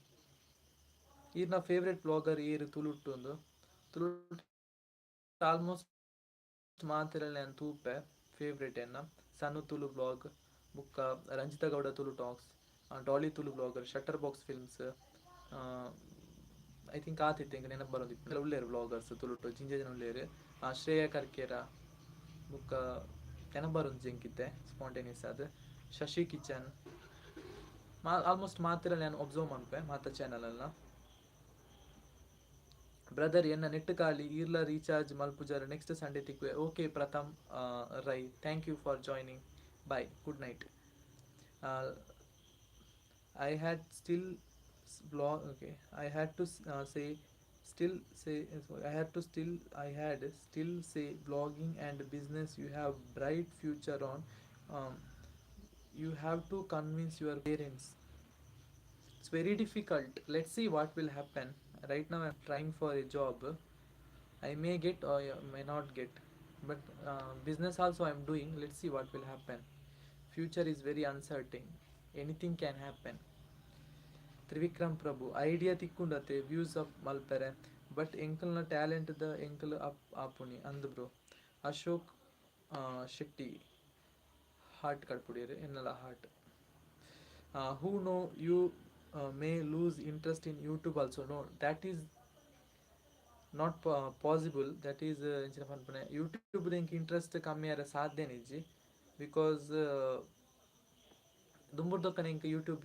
ಈರ್ನ ಫೇವರೇಟ್ ಬ್ಲಾಗರ್ ಏರ್ ತುಳುಟ್ಟು ಉಂದು? ತುಳುಟ್ ಆಲ್ಮೋಸ್ಟ್ ಮಾತೆರೆಲ ಯಾನ್ ತೂಪೆ. ಫೇವರೇಟ್ ಎನ್ನ ಸಣ್ಣ ತುಳು ಬ್ಲಾಗ್, ಬುಕ್ಕ Ranjitha Gowda Tulu talks, Daali Tulu blogger, shutter box films. I think ಆತಿತ್ತೆ, ಎಂಕ್ ನೆನಪು ಬರೋದಿಪ್ಪು. ಉಲ್ಲೇರು ಬ್ಲಾಗರ್ಸ್ ತುಳುಟು ಜಿಂಜ ಜನ ಉಲ್ಲೇರು. ಶ್ರೇಯ ಕರ್ಕೇರ, ಬುಕ್ಕ ನೆನಪು ಬರೋಂಜಿ ಎಂಕಿತ್ತೆ ಸ್ಪಾಂಟೇನಿಯಸ್ ಆದ್. ಶಶಿ ಕಿಚನ್, ಮಾ ಆಲ್ಮೋಸ್ಟ್ ಮಾತೆರೆಲ ಯಾನ್ ಒಬ್ಸರ್ವ್ ಮನ್ಪೆ ಮಾತ ಚಾನಲ್ ಅಲ್ಲ. ಬ್ರದರ್, ಎನ್ನ ನೆಟ್ ಖಾಲಿ, ಈರ್ಲ ರೀಚಾರ್ಜ್ ಮಲ್ಪುಜಾರ. ನೆಕ್ಸ್ಟ್ ಸಂಡೇ ತಿಕ್ಕುವೆ. Okay Pratham Rai, thank you for joining. Bye, good night. I had still blog, okay, I had to say still say, sorry, I had still say vlogging and business, you have bright future on. You have to convince your parents. It's very difficult. Let's see what will happen. Right now I'm trying for a job. I may get or I may not get, but business also I'm doing. Let's see what will happen. Future is very uncertain. Anything can happen. Trivikram Prabhu, idea ತಿಕ್ಕುಂಡತೆ views up ಮಲ್ಪೆರೆ, but ಎಂಕಲ್ನ talent the ಎಂಕಲ್ up ಆಪುನಿ ಅಂದ್ bro. Ashok Shetty heart ಕಡ್ಪುಡಿಯರು, ಎನ್ನಲ heart. Who know, you may lose interest in YouTube also. No, that is not possible. That is ಎಂಚಿನ ಪನ್ಪುನೆ, ಯೂಟ್ಯೂಬ್ ಎಂಕ್ ಇಂಟ್ರೆಸ್ಟ್ ಕಮ್ಮಿ ಆರೆ ಸಾಧ್ಯನೇ ಇಜ್ಜಿ. Because ದುಂಬುರ್ದೊಕ್ಕನೆ ಎಂಕ್ ಯೂಟ್ಯೂಬ್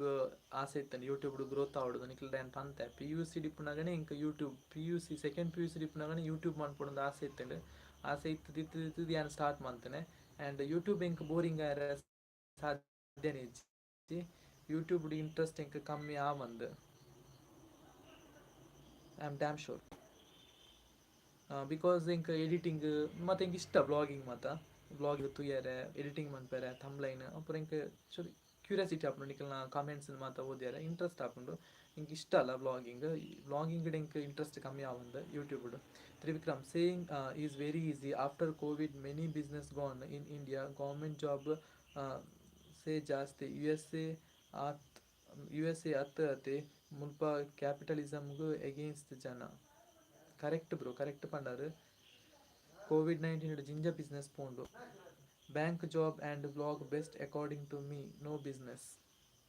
ಆಸೆ ಇತ್ತಂಡ್, ಯೂಟ್ಯೂಬ್ ಗ್ರೋತ್ ಆವೊಡು. ನಿಕ್ಲೆಡ ಯಾನ್ ಪಂತೆ, ಪಿಯುಸಿ ಇಪ್ಪುನಗನೆ ಎಂಕ್ ಯೂಟ್ಯೂಬ್, ಪಿಯುಸಿ ಸೆಕೆಂಡ್ ಪಿಯುಸಿ ಇಪ್ಪುನಗನೆ ಯೂಟ್ಯೂಬ್ ಮನ್ಪೊಡುಂದು ಆಸೆ ಇತ್ತಂಡ್. ಆಸೆ ಇತ್ತದ್ ಇತ್ತದ್ ಇತ್ತದ್ ಯಾನ್ ಸ್ಟಾರ್ಟ್ ಮಂತುನೆ. ಆ್ಯಂಡ್ ಯೂಟ್ಯೂಬ್ ಎಂಕ್ ಬೋರಿಂಗ್ ಆಯೆರೆ ಸಾಧ್ಯನೇ ಇಜ್ಜಿ. ಯೂಟ್ಯೂಬ್ ಇಂಟ್ರೆಸ್ಟ್ ಎಂಕ್ ಕಮ್ಮಿ ಆವಂದ್, I am damn sure, because ಎಂಕ್ ಎಡಿಟಿಂಗ್ ಮತ್ತೆ ಎಂಕ್ ಇಷ್ಟ ವ್ಲಾಗಿಂಗ್ ಮಾತ. ವ್ಲಾಗ್ ತೂಯರೆ, ಎಡಿಟಿಂಗ್ ಮನ್ಪೆರೆ, ಥಂಬ್ಲೈನ್ ಅಪುರ ಎಂಕ್ ಚೂರು ಕ್ಯೂರಿಯಾಸಿಟಿ ಆಪುಂಡು. ನಿಕಲ್ನ ಕಾಮೆಂಟ್ಸ್ ಮಾತ ಓದಿಯರೆ ಇಂಟ್ರೆಸ್ಟ್ ಆಪುಂಡು. ಎಂಕ್ ಇಷ್ಟ ಅಲ್ಲ ವ್ಲಾಗಿಂಗ್. ವ್ಲಾಗಿಂಗ್ ಎಂಕ್ ಇಂಟ್ರೆಸ್ಟ್ ಕಮ್ಮಿ ಆವಂದ್ YouTube. Trivikram, saying is very easy. After Covid many business gone in India. Government job ಸೇ ಜಾಸ್ತಿ. ಯುಎಸ್ಎ ಆತ್, ಯುಎಸ್ಎ ಅತ್ ಅತೆ, ಮುಲ್ಪ ಕ್ಯಾಪಿಟಲಿಸಮ್ಗ್ ಎಗೇನ್ಸ್ಟ್ ಜನ. ಕರೆಕ್ಟ್ ಬ್ರೋ, ಕರೆಕ್ಟ್ ಪಂಡರ್. ಕೋವಿಡ್ 19 ಜಿಂಜ ಬಿಸ್ನೆಸ್ ಪೋಂಡು. Bank job and vlog best according to me. No business.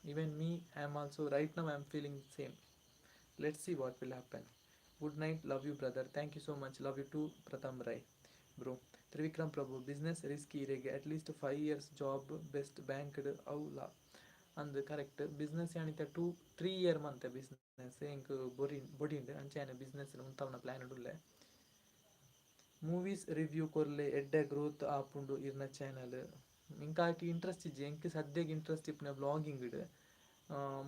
Even me, I am also, right now I am feeling same. Let's see what will happen. Good night, love you brother. Thank you so much, love you too Pratham Rai bro. Trivikram Prabhu, business risk ಇರೆಗ್, at least 5 years job best ಬ್ಯಾಂಕ್ಡ್ ಅವು ಲಾ ಅಂದ್ correct. Business ಯಾನಿತ 2-3 year ಮಂತೆ business ಎಂಕ್ ಬೊರಿ ಬೊಡಿಂಡ್. ಅಂಚ ಯಾನ್ business ಉಂತಾವುನ plan ಉಲ್ಲೆ. Movies review ಕೊರ್ಲೆ, ಎಡ್ಡೆ growth ಆಪುಂಡು ಇರ್ನ ಚಾನಲ್. ಎಂಕ್ ಆಯ್ಟ್ ಇಂಟ್ರೆಸ್ಟ್ ಇಜ್ಜಿ. ಎಂಕ್ ಸದ್ಯಗ್ ಇಂಟ್ರೆಸ್ಟ್ ಇಪ್ಪುನ ವ್ಲಾಗಿಂಗ್,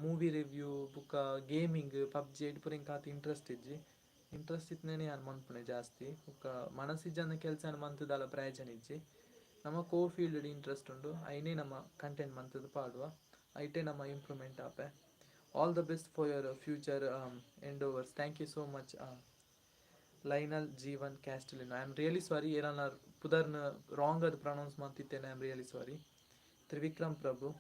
ಮೂವಿ ರಿವ್ಯೂ ಬುಕ್ಕ ಗೇಮಿಂಗ್. ಪಬ್ಜಿ ಐಟ್ ಪೂರ ಎಂಕ್ ಆತ್ ಇಂಟ್ರೆಸ್ಟ್ ಇಜ್ಜಿ. ಇಂಟ್ರೆಸ್ಟ್ ಇತ್ತನೇ ಯಾನ್ ಮನ್ಪುನೆ ಜಾಸ್ತಿ. ಬುಕ್ಕ ಮನಸ್ಸಿಜ್ಜಂದ ಕೆಲಸ ಮಂತ್ ದಾಲ ಪ್ರಯೋಜನ ಇಜ್ಜಿ. ನಮ್ಮ ಕೋ ಫೀಲ್ಡ್ ಇಂಟ್ರೆಸ್ಟ್ ಉಂಡು, ಐನೇ ನಮ್ಮ ಕಂಟೆಂಟ್ ಮಂತದ್ದು ಪಾಡುವ, ಐಟೇ ನಮ್ಮ ಇಂಪ್ರೂವ್ಮೆಂಟ್ ಆಪೆ. All the best for your future endeavours. Thank you so much, Lionel Jeevan Castelino. I am really sorry, ಏನಾನ ಪುದರ್ನ ರಾಂಗ್ ಅದು ಪ್ರೊನೌನ್ಸ್ ಮಾಡ್ತಿದ್ದೇನೆ. I am really sorry. Trivikram Prabhu,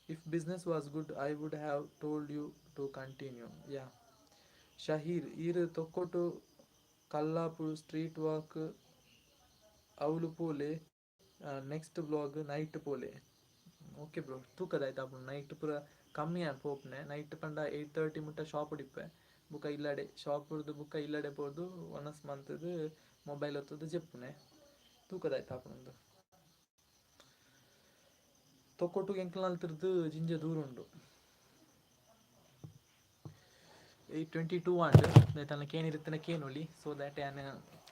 if business was good, I would have told you to continue. Yeah. Shaheer, ಈರ್ Thokkottu Kallapu street walk ಅವ್ಲು ಪೋಲೆ, next vlog night ಪೋಲೆ. Okay bro, ತೂಕದಾಯ್ತು ಅಪ್ಪು. Night ಪೂರ ಕಮ್ಮಿ ಆನ್ ಪೋಪುನೆ. ನೈಟ್ ಪಂಡ 8:30 ಮುಟ್ಟ ಶಾಪ್ ಇಪ್ಪೆ. ಬುಕ್ಕ ಇಲ್ಲಡೆ ಶಾಪ್ ಬುಕ್ಕ ಇಲ್ಲಡೆ ಪೋದು ಒನಸ್ ಮಂತದ್ದು ಮೊಬೈಲ್ ಹೊತ್ತದು ಜೆಪ್ಪುನೆ. ತೂಕದಾಯ್ತು ಆಪುಂಡು. ತೊಕ್ಕೊಟ್ಟು ಎಂಕ್ಲನಲ್ತಿರ್ದು ಜಿಂಜ ದೂರ ಉಂಡು. 8:22 ಆಂಡ್. ತನ್ನ ಕೇನಿರುತ್ತಿನ ಕೇನೊಲಿ. ಸೊ that ಯಾನ್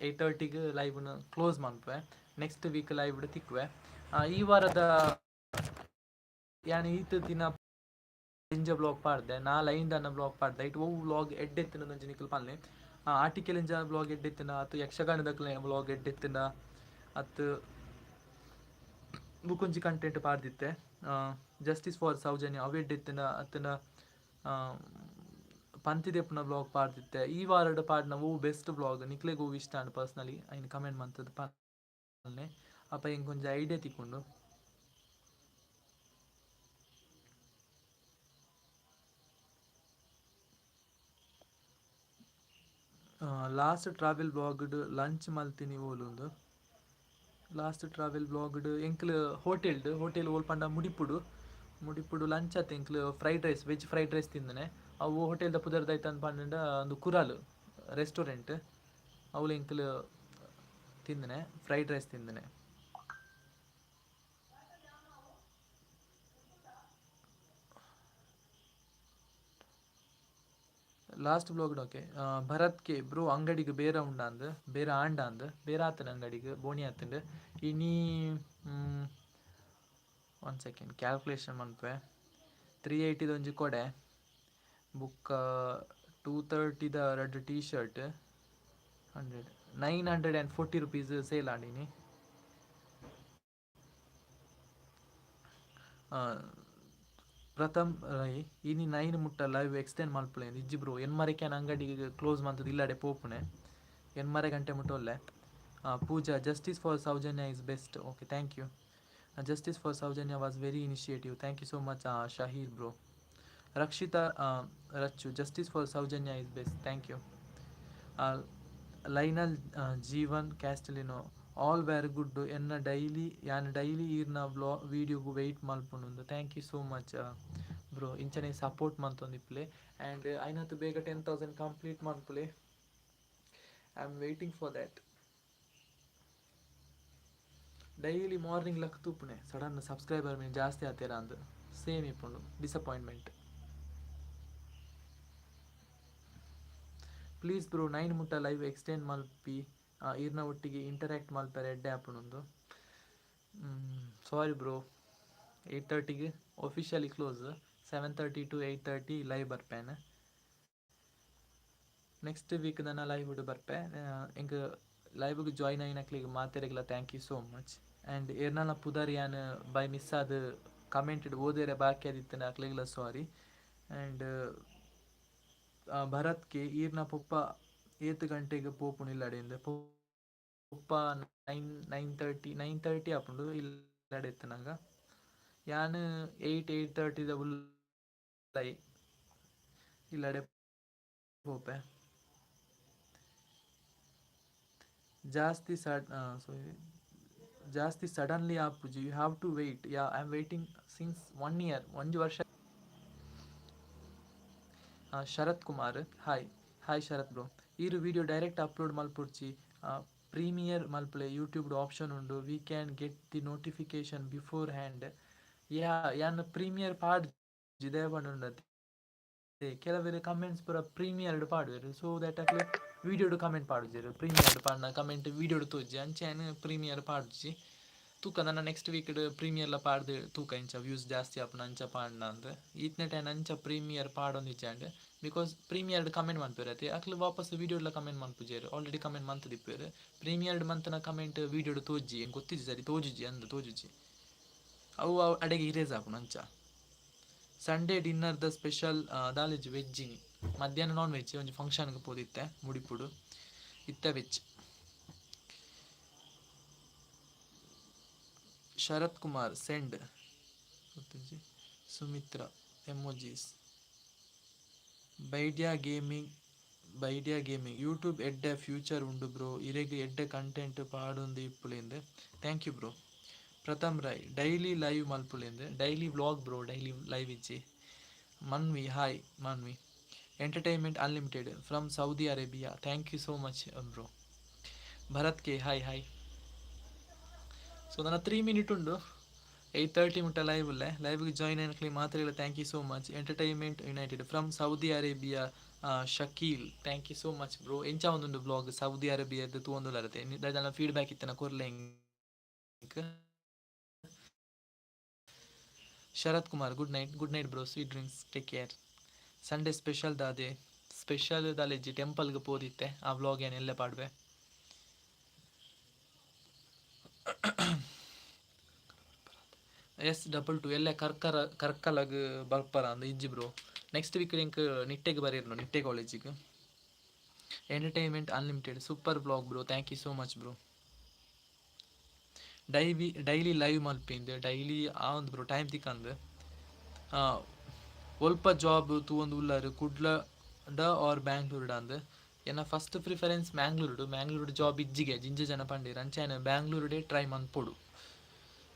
8:30ಗೆ ಲೈವ್ನ ಕ್ಲೋಸ್ ಮನ್ಪುವೆ. ನೆಕ್ಸ್ಟ್ ವೀಕ್ ಲೈವ್ ತಿಕ್ಕುವೆ. ಈ ವಾರದ ಯಾನ್ ಈತ್ ದಿನ ಜಿಂಜ ವ್ಲಾಗ್ ಪಾಡ್ದೆ, ನಾಲ್ ಐನ್ ದನ ವ್ಲಾಗ್ ಪಾಡ್ದೆ. ಐಟ್ ಒವು ವ್ಲಾಗ್ ಎಡ್ಡೆತ್ತಿನ ಒಂಜಿ ನಿಕುಲು ಪನ್ಲೆ. ಆರ್ಟಿಕಲ್ ಇಂಜ ವ್ಲಾಗ್ ಎಡ್ಡೆತ್ತಿನ, ಅತ್ತು ಯಕ್ಷಗಾನದಕ್ಲೆ ವ್ಲಾಗ್ ಎಡ್ಡೆತ್ತಿನ, ಅತ್ತು ಬುಕೊಂಜಿ ಕಂಟೆಂಟ್ ಪಾಡ್ದಿತ್ತೆ, ಜಸ್ಟಿಸ್ ಫಾರ್ ಸೌಜನ್ಯ, ಅವು ಎಡ್ಡೆತ್ತಿನ, ಅತ್ತನ ಪಂತಿದೆಪ್ಪುನ ವ್ಲಾಗ್ ಪಾಡ್ದಿತ್ತೆ. ಈ ವಾರಡ್ ಪಾಡ್ನ ಒವು ಬೆಸ್ಟ್ ವ್ಲಾಗ್, ನಿಕ್ಲೆಗ್ ಒವು ಇಷ್ಟ ಅಂಡ್ ಪರ್ಸ್ನಲಿ, ಐನ್ ಕಮೆಂಟ್ ಮಂತದ್ದು ಪನ್ಲೆ. ಅಪ ಎಂಕ್ ಒಂಜಿ ಐಡಿಯಾ ತಿಕ್ಕುಂಡು. ಲಾಸ್ಟ್ ಟ್ರಾವೆಲ್ ವ್ಲಾಗ್ಡ್ ಲಂಚ್ ಮಲ್ತಿನಿ ಓಲುಂದು? ಲಾಸ್ಟ್ ಟ್ರಾವೆಲ್ ವ್ಲಾಗ್ಡ್ ಎಂಕ್ಲು ಹೋಟೆಲ್ಡ್. ಹೋಟೆಲ್ ಓಲ್ ಪಂಡ ಮುಡಿಪುಡು. ಮುಡಿಪುಡು ಲಂಚ್ ಆತ. ಎಂಕ್ಲು fried rice, veg fried rice ತಿಂದನೆ. ಅವು ಹೋಟೆಲ್ದ ಪುದರ್ ದಾಯ್ತ ಪಂಡ ಒಂದು ಕುರಾಲ್ ರೆಸ್ಟೋರೆಂಟ್. ಅವ್ಲು ಎಂಕ್ಲು ತಿಂದನೆ, ಫ್ರೈಡ್ ರೈಸ್ ತಿಂದನೆ. Last vlog. Okay. Bharat K bro, ಅಂಗಡಿಗೆ ಬೇರ ಉಂಡಾಂದ್, ಬೇರೆ ಆಂಡಾಂದ್, ಬೇರೆ ಆತನ ಅಂಗಡಿಗೆ ಬೋಣಿ ಆತಂಡ್ ಇನಿ. ಒನ್ ಸೆಕೆಂಡ್, ಕ್ಯಾಲ್ಕುಲೇಷನ್ ಮನ್ಪೆ. 380ದ ಒಂಜಿ ಕೊಡೆ, ಬುಕ್ಕ 230ದ ರಡ್ಡ್ T shirt, 100, ₹940 sale ಆಂಡಿನಿ. ಪ್ರಥಮ್ ರೈ, ಇನಿ 9 ಮುಟ್ಟ ಲೈವ್ ಎಕ್ಸ್ಟೆಂಡ್ ಮಲ್ಪುಲೆ. ಇಜ್ಜಿ ಬ್ರೋ, ಎನ್ಮರೆಕ್ ಯಾನ್ ಅಂಗಡಿಗೆ ಕ್ಲೋಸ್ ಮಂತುದು ಇಲ್ಲಡೆ ಪೋಪುನೆ. ಎನ್ಮರೆ ಗಂಟೆ ಮುಟ್ಟ ಉಲ್ಲೆ. ಪೂಜಾ, justice for Soujanya is best. Okay, thank you. Justice for Soujanya was very initiative. Thank you so much, Shaheer bro. Rakshita Rachu, justice for Soujanya is best. Thank you. Lionel Jeevan Castelino, all very good. ಎನ್ನ daily, ಯಾನ್ daily ಈರ್ನ vlog ವೀಡಿಯೋಗು wait ಮಲ್ಪುಂಡು. Thank you so much bro. ಇಂಚನೆ support ಮಂತೊಂದಿಪ್ಪುಲೆ and ಐನಾತ್ ಬೇಗ 10,000 complete ಮನ್ಪುಲೆ. I am waiting for that. Daily morning luck ತೂಪುನೆ, sudden subscriber ಮೀನ್ ಜಾಸ್ತಿ ಆತೇರ ಅಂದ್. ಸೇಮ್ ಇಪ್ಪುಂಡು ಡಿಸಪಾಯಿಂಟ್ಮೆಂಟ್. ಪ್ಲೀಸ್ ಬ್ರೋ, 9 ಮುಟ್ಟ ಲೈವ್ ಎಕ್ಸ್ಟೆಂಡ್ ಮಲ್ಪಿ, ಈರ್ನ ಒಟ್ಟಿಗೆ ಇಂಟರಾಕ್ಟ್ ಮಲ್ಪೆರೆ ಎಡ್ಡೆ ಆಪುಂಡು. ಸಾರಿ ಬ್ರೋ, 8:30ಗೆ officially close. 7:30 to 8:30 live ಬರ್ಪೇನೆ. Next week ನನ್ನ ಲೈವ್ ಬರ್ಪೆ. ಎಂಕ್ ಲೈವ್ಗೆ ಜಾಯ್ನ್ ಆಯಿನಕ್ಲೆಗ್ ಮಾತೆರೆಗ್ಲ thank you so much. And ಏರ್ನಲ ಪುದರ್ ಯಾನ್ ಬೈ ಮಿಸ್ ಆದ್ ಕಮೆಂಟ್ ಓದೇರೆ ಬಾಕಿ ಆದಿತ್ತಂಡ ಅಕ್ಲೆಗ್ಲ ಸಾರಿ. ಆ್ಯಂಡ್ ಭರತ್ ಕೆ, ಈರ್ನ ಪೊಪ್ಪ ಏತ್ ಗಂಟೆಗೆ ಪೋಪುಂಡು ಇಲ್ಲಡೆಂದ್? ಪೊಪ್ಪ 9, 9:30, 9:30 ಆಪುಂಡು ಇಲ್ಲಡೆ ಎತ್ತುನಗ. ಯಾನ್ 8, 8:30ದ ಉಲಯಿ ಇಲ್ಲಡೆ ಪೋಪೆ. ಜಾಸ್ತಿ ಸಡ್ ಸಾರಿ, ಜಾಸ್ತಿ ಸಡನ್ಲಿ ಆಪುಜಿ, you have to wait. Yeah, I am waiting since one year. ಒಂಜಿ ವರ್ಷ. Sharath Kumar, hi hi Sharath bro. ಈರ್ ವಿಡಿಯೋ ಡೈರೆಕ್ಟ್ ಅಪ್ಲೋಡ್ ಮಲ್ಪೊಡ್ಚಿ, ಪ್ರೀಮಿಯರ್ ಮಲ್ಪಲೆ. ಯೂಟ್ಯೂಬ್ ಆಪ್ಷನ್ ಉಂಡು. We can get the notification beforehand. Yeah, ಯಾನ್ ಪ್ರೀಮಿಯರ್ ಪಾಡ್ಜಿ. ದಾಯೆ ಪಂಡ ಕೆಲವೆರ್ ಕಮೆಂಟ್ಸ್ ಪೂರ ಪ್ರೀಮಿಯರ್ಡ್ ಪಾಡುವೆರ್. ಸೊ that ಅಕ್ಲು ವೀಡಿಯೋಡ್ ಕಮೆಂಟ್ ಪಾಡುಜೆರ್. ಪ್ರೀಮಿಯರ್ಡ್ ಪಾಡ್ನ ಕಮೆಂಟ್ ವೀಡಿಯೋಡ್ ತೋಜಿ. ಅಂಚ ಯಾನ್ ಪ್ರೀಮಿಯರ್ ಪಾಡ್ಜಿ. ತೂಕ, ನನ್ನ ನೆಕ್ಸ್ಟ್ ವೀಕ್ ಪ್ರೀಮಿಯರ್ಲ ಪಾಡ್ದು ತೂಕ, ಇಂಚ ವ್ಯೂಸ್ ಜಾಸ್ತಿ ಆಪುನ ಅಂಚ ಪಾಡ್ನ ಅಂದ್. ಈತ್ನೆಟ ಯಾನ್ ಅಂಚ ಪ್ರೀಮಿಯರ್ ಪಾಡೊಂದಿಜ್ಜಾಂಡ್, because ಪ್ರೀಮಿಯರ್ಡ್ ಕಮೆಂಟ್ ಮನ್ಪುವೆರ್ ಅತೆ, ಅಕ್ಲು ವಾಪಸ್ ವೀಡಿಯೋಡ್ಲ ಕಮೆಂಟ್ ಮನ್ಪುಜೆರ್. ಆಲ್ರೆಡಿ ಕಮೆಂಟ್ ಮಂತುದಿಪ್ಪುವೆರ್. ಪ್ರೀಮಿಯರ್ಡ್ ಮಂತನ ಕಮೆಂಟ್ ವೀಡಿಯೋಡ್ ತೋಜಿ, ಎಂಕ್ ಗೊತ್ತಿಜ್ಜಿ ಸರಿ, ತೋಜುಜಿ ಅಂದ್, ತೋಜುಜಿ. ಅವು ಅಡೆಗೆ ಇರೇಸ್ ಆಪುಂಡು ಅಂಚ. ಸಂಡೇ ಡಿನ್ನರ್ ದ ಸ್ಪೆಷಲ್ ದಾಲೇಜ್? ವೆಜ್ಜಿನಿ. ಮಧ್ಯಾಹ್ನ ನಾನ್ ವೆಜ್, ಒಂಜಿ ಫಂಕ್ಷನ್ಗೆ ಪೋದಿತ್ತೆ ಮುಡಿಪುಡು. ಇತ್ತೆ ವೆಜ್. ಶರತ್ ಕುಮಾರ್ ಸೆಂಡ್ ಗೊತ್ತಿಜ್ಜಿ. Sumitra emojis. Baidya gaming, Baidya gaming, YouTube ಎಡ್ಡೆ ಫ್ಯೂಚರ್ ಉಂಡು ಬ್ರೋ, ಇರೆಗ್ ಎಡ್ಡೆ ಕಂಟೆಂಟ್ ಪಾಡೊಂದು ಇಪ್ಪುಲೆಂದ್. Thank you bro. Pratham Rai, daily live ಮಲ್ಪುಲೆಂದ್. Daily vlog bro, daily live ಇಜ್ಜಿ. Manvi, hi Manvi. Entertainment unlimited from Saudi Arabia, thank you so much bro. Bharat K, hi hi. So ನನ್ನ 3 minute ಉಂಡು, 8:30 ಮುಟ್ಟ live ಉಲ್ಲೆ. ಲೈವ್ಗೆ join ಆಯ್ನಕ್ಲೆ ಮಾತ್ರ thank you so much. Entertainment United from Saudi Arabia, Shakeel, thank you so much bro. ಎಂಚ ಒಂದುಂಡು vlog? Saudi ಅರೇಬಿಯಾದ ತೂವೊಂದುಲ್ಲರತೆ, ದಾದನ feedback ಇತ್ತನ ಕೊರ್ಲೆ ಎಂಕ್. Sharath Kumar, good night. Good night bro, sweet dreams, take care. Sunday special ದಾದೆ? ಸ್ಪೆಷಲ್ ದಾಲೆಜ್ಜಿ, ಟೆಂಪಲ್ಗೆ ಪೋದಿತ್ತೆ. ಆ ವ್ಲಾಗ್ ಏನು ಎಲ್ಲೆ ಪಾಡ್ವೆ. ಎಸ್ 22, ಎಲ್ಲೆ ಕರ್ಕರ ಕರ್ಕಲಗ್ ಬರ್ಪರ ಅಂದ್? ಇಜ್ಜಿ ಬ್ರೋ, ನೆಕ್ಸ್ಟ್ ವೀಕ್ ಎಂಕ್ ನಿಟ್ಟೆಗ್ ಬರಿರ್ನು, ನಿಟ್ಟೆ ಕಾಲೇಜಿಗೆ. Entertainment unlimited, super vlog bro, thank you so much bro. Daily live ಮಲ್ಪಿಂದು? Daily ಆ ಒಂದು ಬ್ರೋ, ಟೈಮ್ ತಿಕ್ಕಂದು. ಒಲ್ಪ ಜಾಬ್ ತೂವೊಂದು ಉಲ್ಲರ್, ಕುಡ್ಲಡ ಆರ್ ಬ್ಯಾಂಗ್ಳೂರ್ಡ ಅಂದ್? ಎನ್ನ ಫಸ್ಟ್ ಪ್ರಿಫರೆನ್ಸ್ ಮ್ಯಾಂಗ್ಳೂರ್ಡು. ಮ್ಯಾಂಗ್ಳೂರ್ಡ್ ಜಾಬ್ ಇಜ್ಜಿಗೆ, ಜಿಂಜ ಜನ ಪಂಡೇರ್. ಅಂಚ ಯಾನ್ ಬ್ಯಾಂಗ್ಳೂರ್ಡೇ try ಮನ್ಪೊಡು.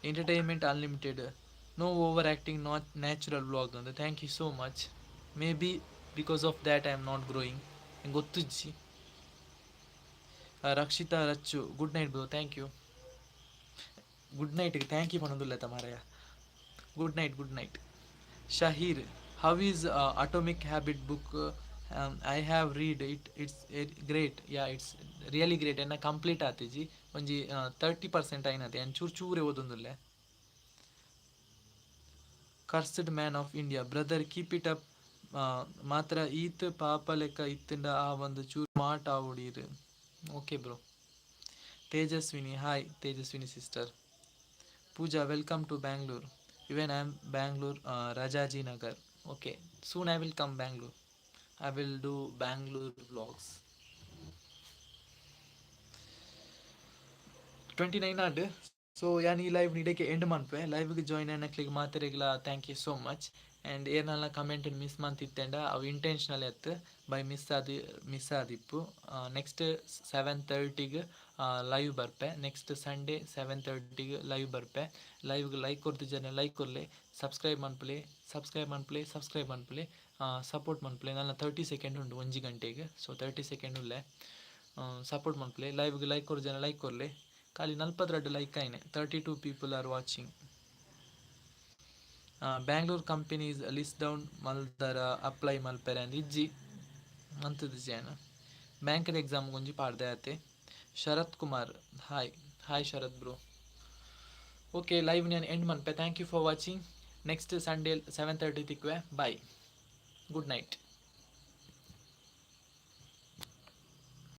Entertainment unlimited, no over acting, not natural vlog ಅಂದ್. Thank you so much. Maybe because of that I am not growing, ಗೊತ್ತುಜ್ಜಿ. Rakshita Rachchu, good night bro, thank you. Good ನೈಟ್ಗೆ thank you ಪನ್ನೊಂದುಲ್ಲೆತ ಮಾರಾಯ. Good night, good night. Shaheer, how is Atomic Habit book? I have read it, it's great. Yeah, it's really great. ಎನ್ನ complete ಆತಿಜಿ, ಒಂಜಿ 30% ಆಯ್ನತೆ. ಯಾನ್ ಚೂರು ಚೂರೆ ಓದೊಂದುಲ್ಲೆ. Cursed man of India, brother, keep it up. ಮಾತ್ರ ಈತ್ ಪಾಪ ಲೆಕ್ಕ ಇತ್ತಂಡ ಆ ಒಂದು ಚೂರು smart ಆವೊಡೀರ್. Okay bro. Tejaswini, hi Tejaswini sister. Pooja, welcome to Bangalore. Even I am Bangalore, Rajaji Nagar. Okay, soon I will come Bangalore. I will do Bangalore vlogs. 29 and. So ಯಾನ್ ಈ live ನಿಡಕ್ಕೆ end ಮನ್ಪೆ. ಲೈವ್ಗೆ join ಆಯ್ನಕ್ಲೆಗ್ ಮಾತೆರೆಗ್ಲ thank you so much. And ಏರ್ನಲ್ಲ comment miss ಮಂತಿತ್ತೆಂಡ ಅವು ಇಂಟೆನ್ಷನಲ್ ಅತ್ತ್, ಬೈ ಮಿಸ್ ಆದಿ ಮಿಸ್ ಆದಿಪ್ಪು. ನೆಕ್ಸ್ಟ್ 7:30ಗೆ ಲೈವ್ ಬರ್ಪೆ. ನೆಕ್ಸ್ಟ್ ಸಂಡೇ 7:30ಗೆ ಲೈವ್ ಬರ್ಪೆ. ಲೈವ್ಗೆ ಲೈಕ್ ಕೊರ್ತಿಜನ ಲೈಕ್ ಕೊರ್ಲೆ, ಸಬ್ಸ್ಕ್ರೈಬ್ ಮನ್ಪುಲೆ, ಸಬ್ಸ್ಕ್ರೈಬ್ ಮನ್ಪುಲೆ, ಸಬ್ಸ್ಕ್ರೈಬ್ ಮನ್ಪುಲೆ, ಸಪೋರ್ಟ್ ಮನ್ಪುಲೆ. ನನ್ನ 30 ಸೆಕೆಂಡ್ ಉಂಡು 1 ಗಂಟೆಗೆ. ಸೊ 30 ಸೆಕೆಂಡ್ ಉಲ್ಲೆ, ಸಪೋರ್ಟ್ ಮನ್ಪುಲೆ. ಲೈವ್ಗೆ ಲೈಕ್ ಕೊರ್ ಜನ ಲೈಕ್ ಕೊರ್ಲೆ. ಖಾಲಿ 42 ಲೈಕ್ ಆಯ್ನೆ. 32 people are watching. Bangalore companies list down ಮಲ್ದರ apply ಮಲ್ಪೆರೆ ಅಂದ್? ಇಜ್ಜಿ, ಮಂತುದಿಜ್ಜಿ ಯಾನ್. ಬ್ಯಾಂಕ್ದ ಎಕ್ಸಾಮ್ ಒಂಜಿ ಪಾಡ್ದೆ ಆತೆ. Sharath Kumar, hi hi Sharath bro. Okay, live ನಾನು ಎಂಡ್ ಮನ್ಪೆ. Thank you for watching. Next Sunday 7:30 ತಿಕ್ವೆ. Bye, good night.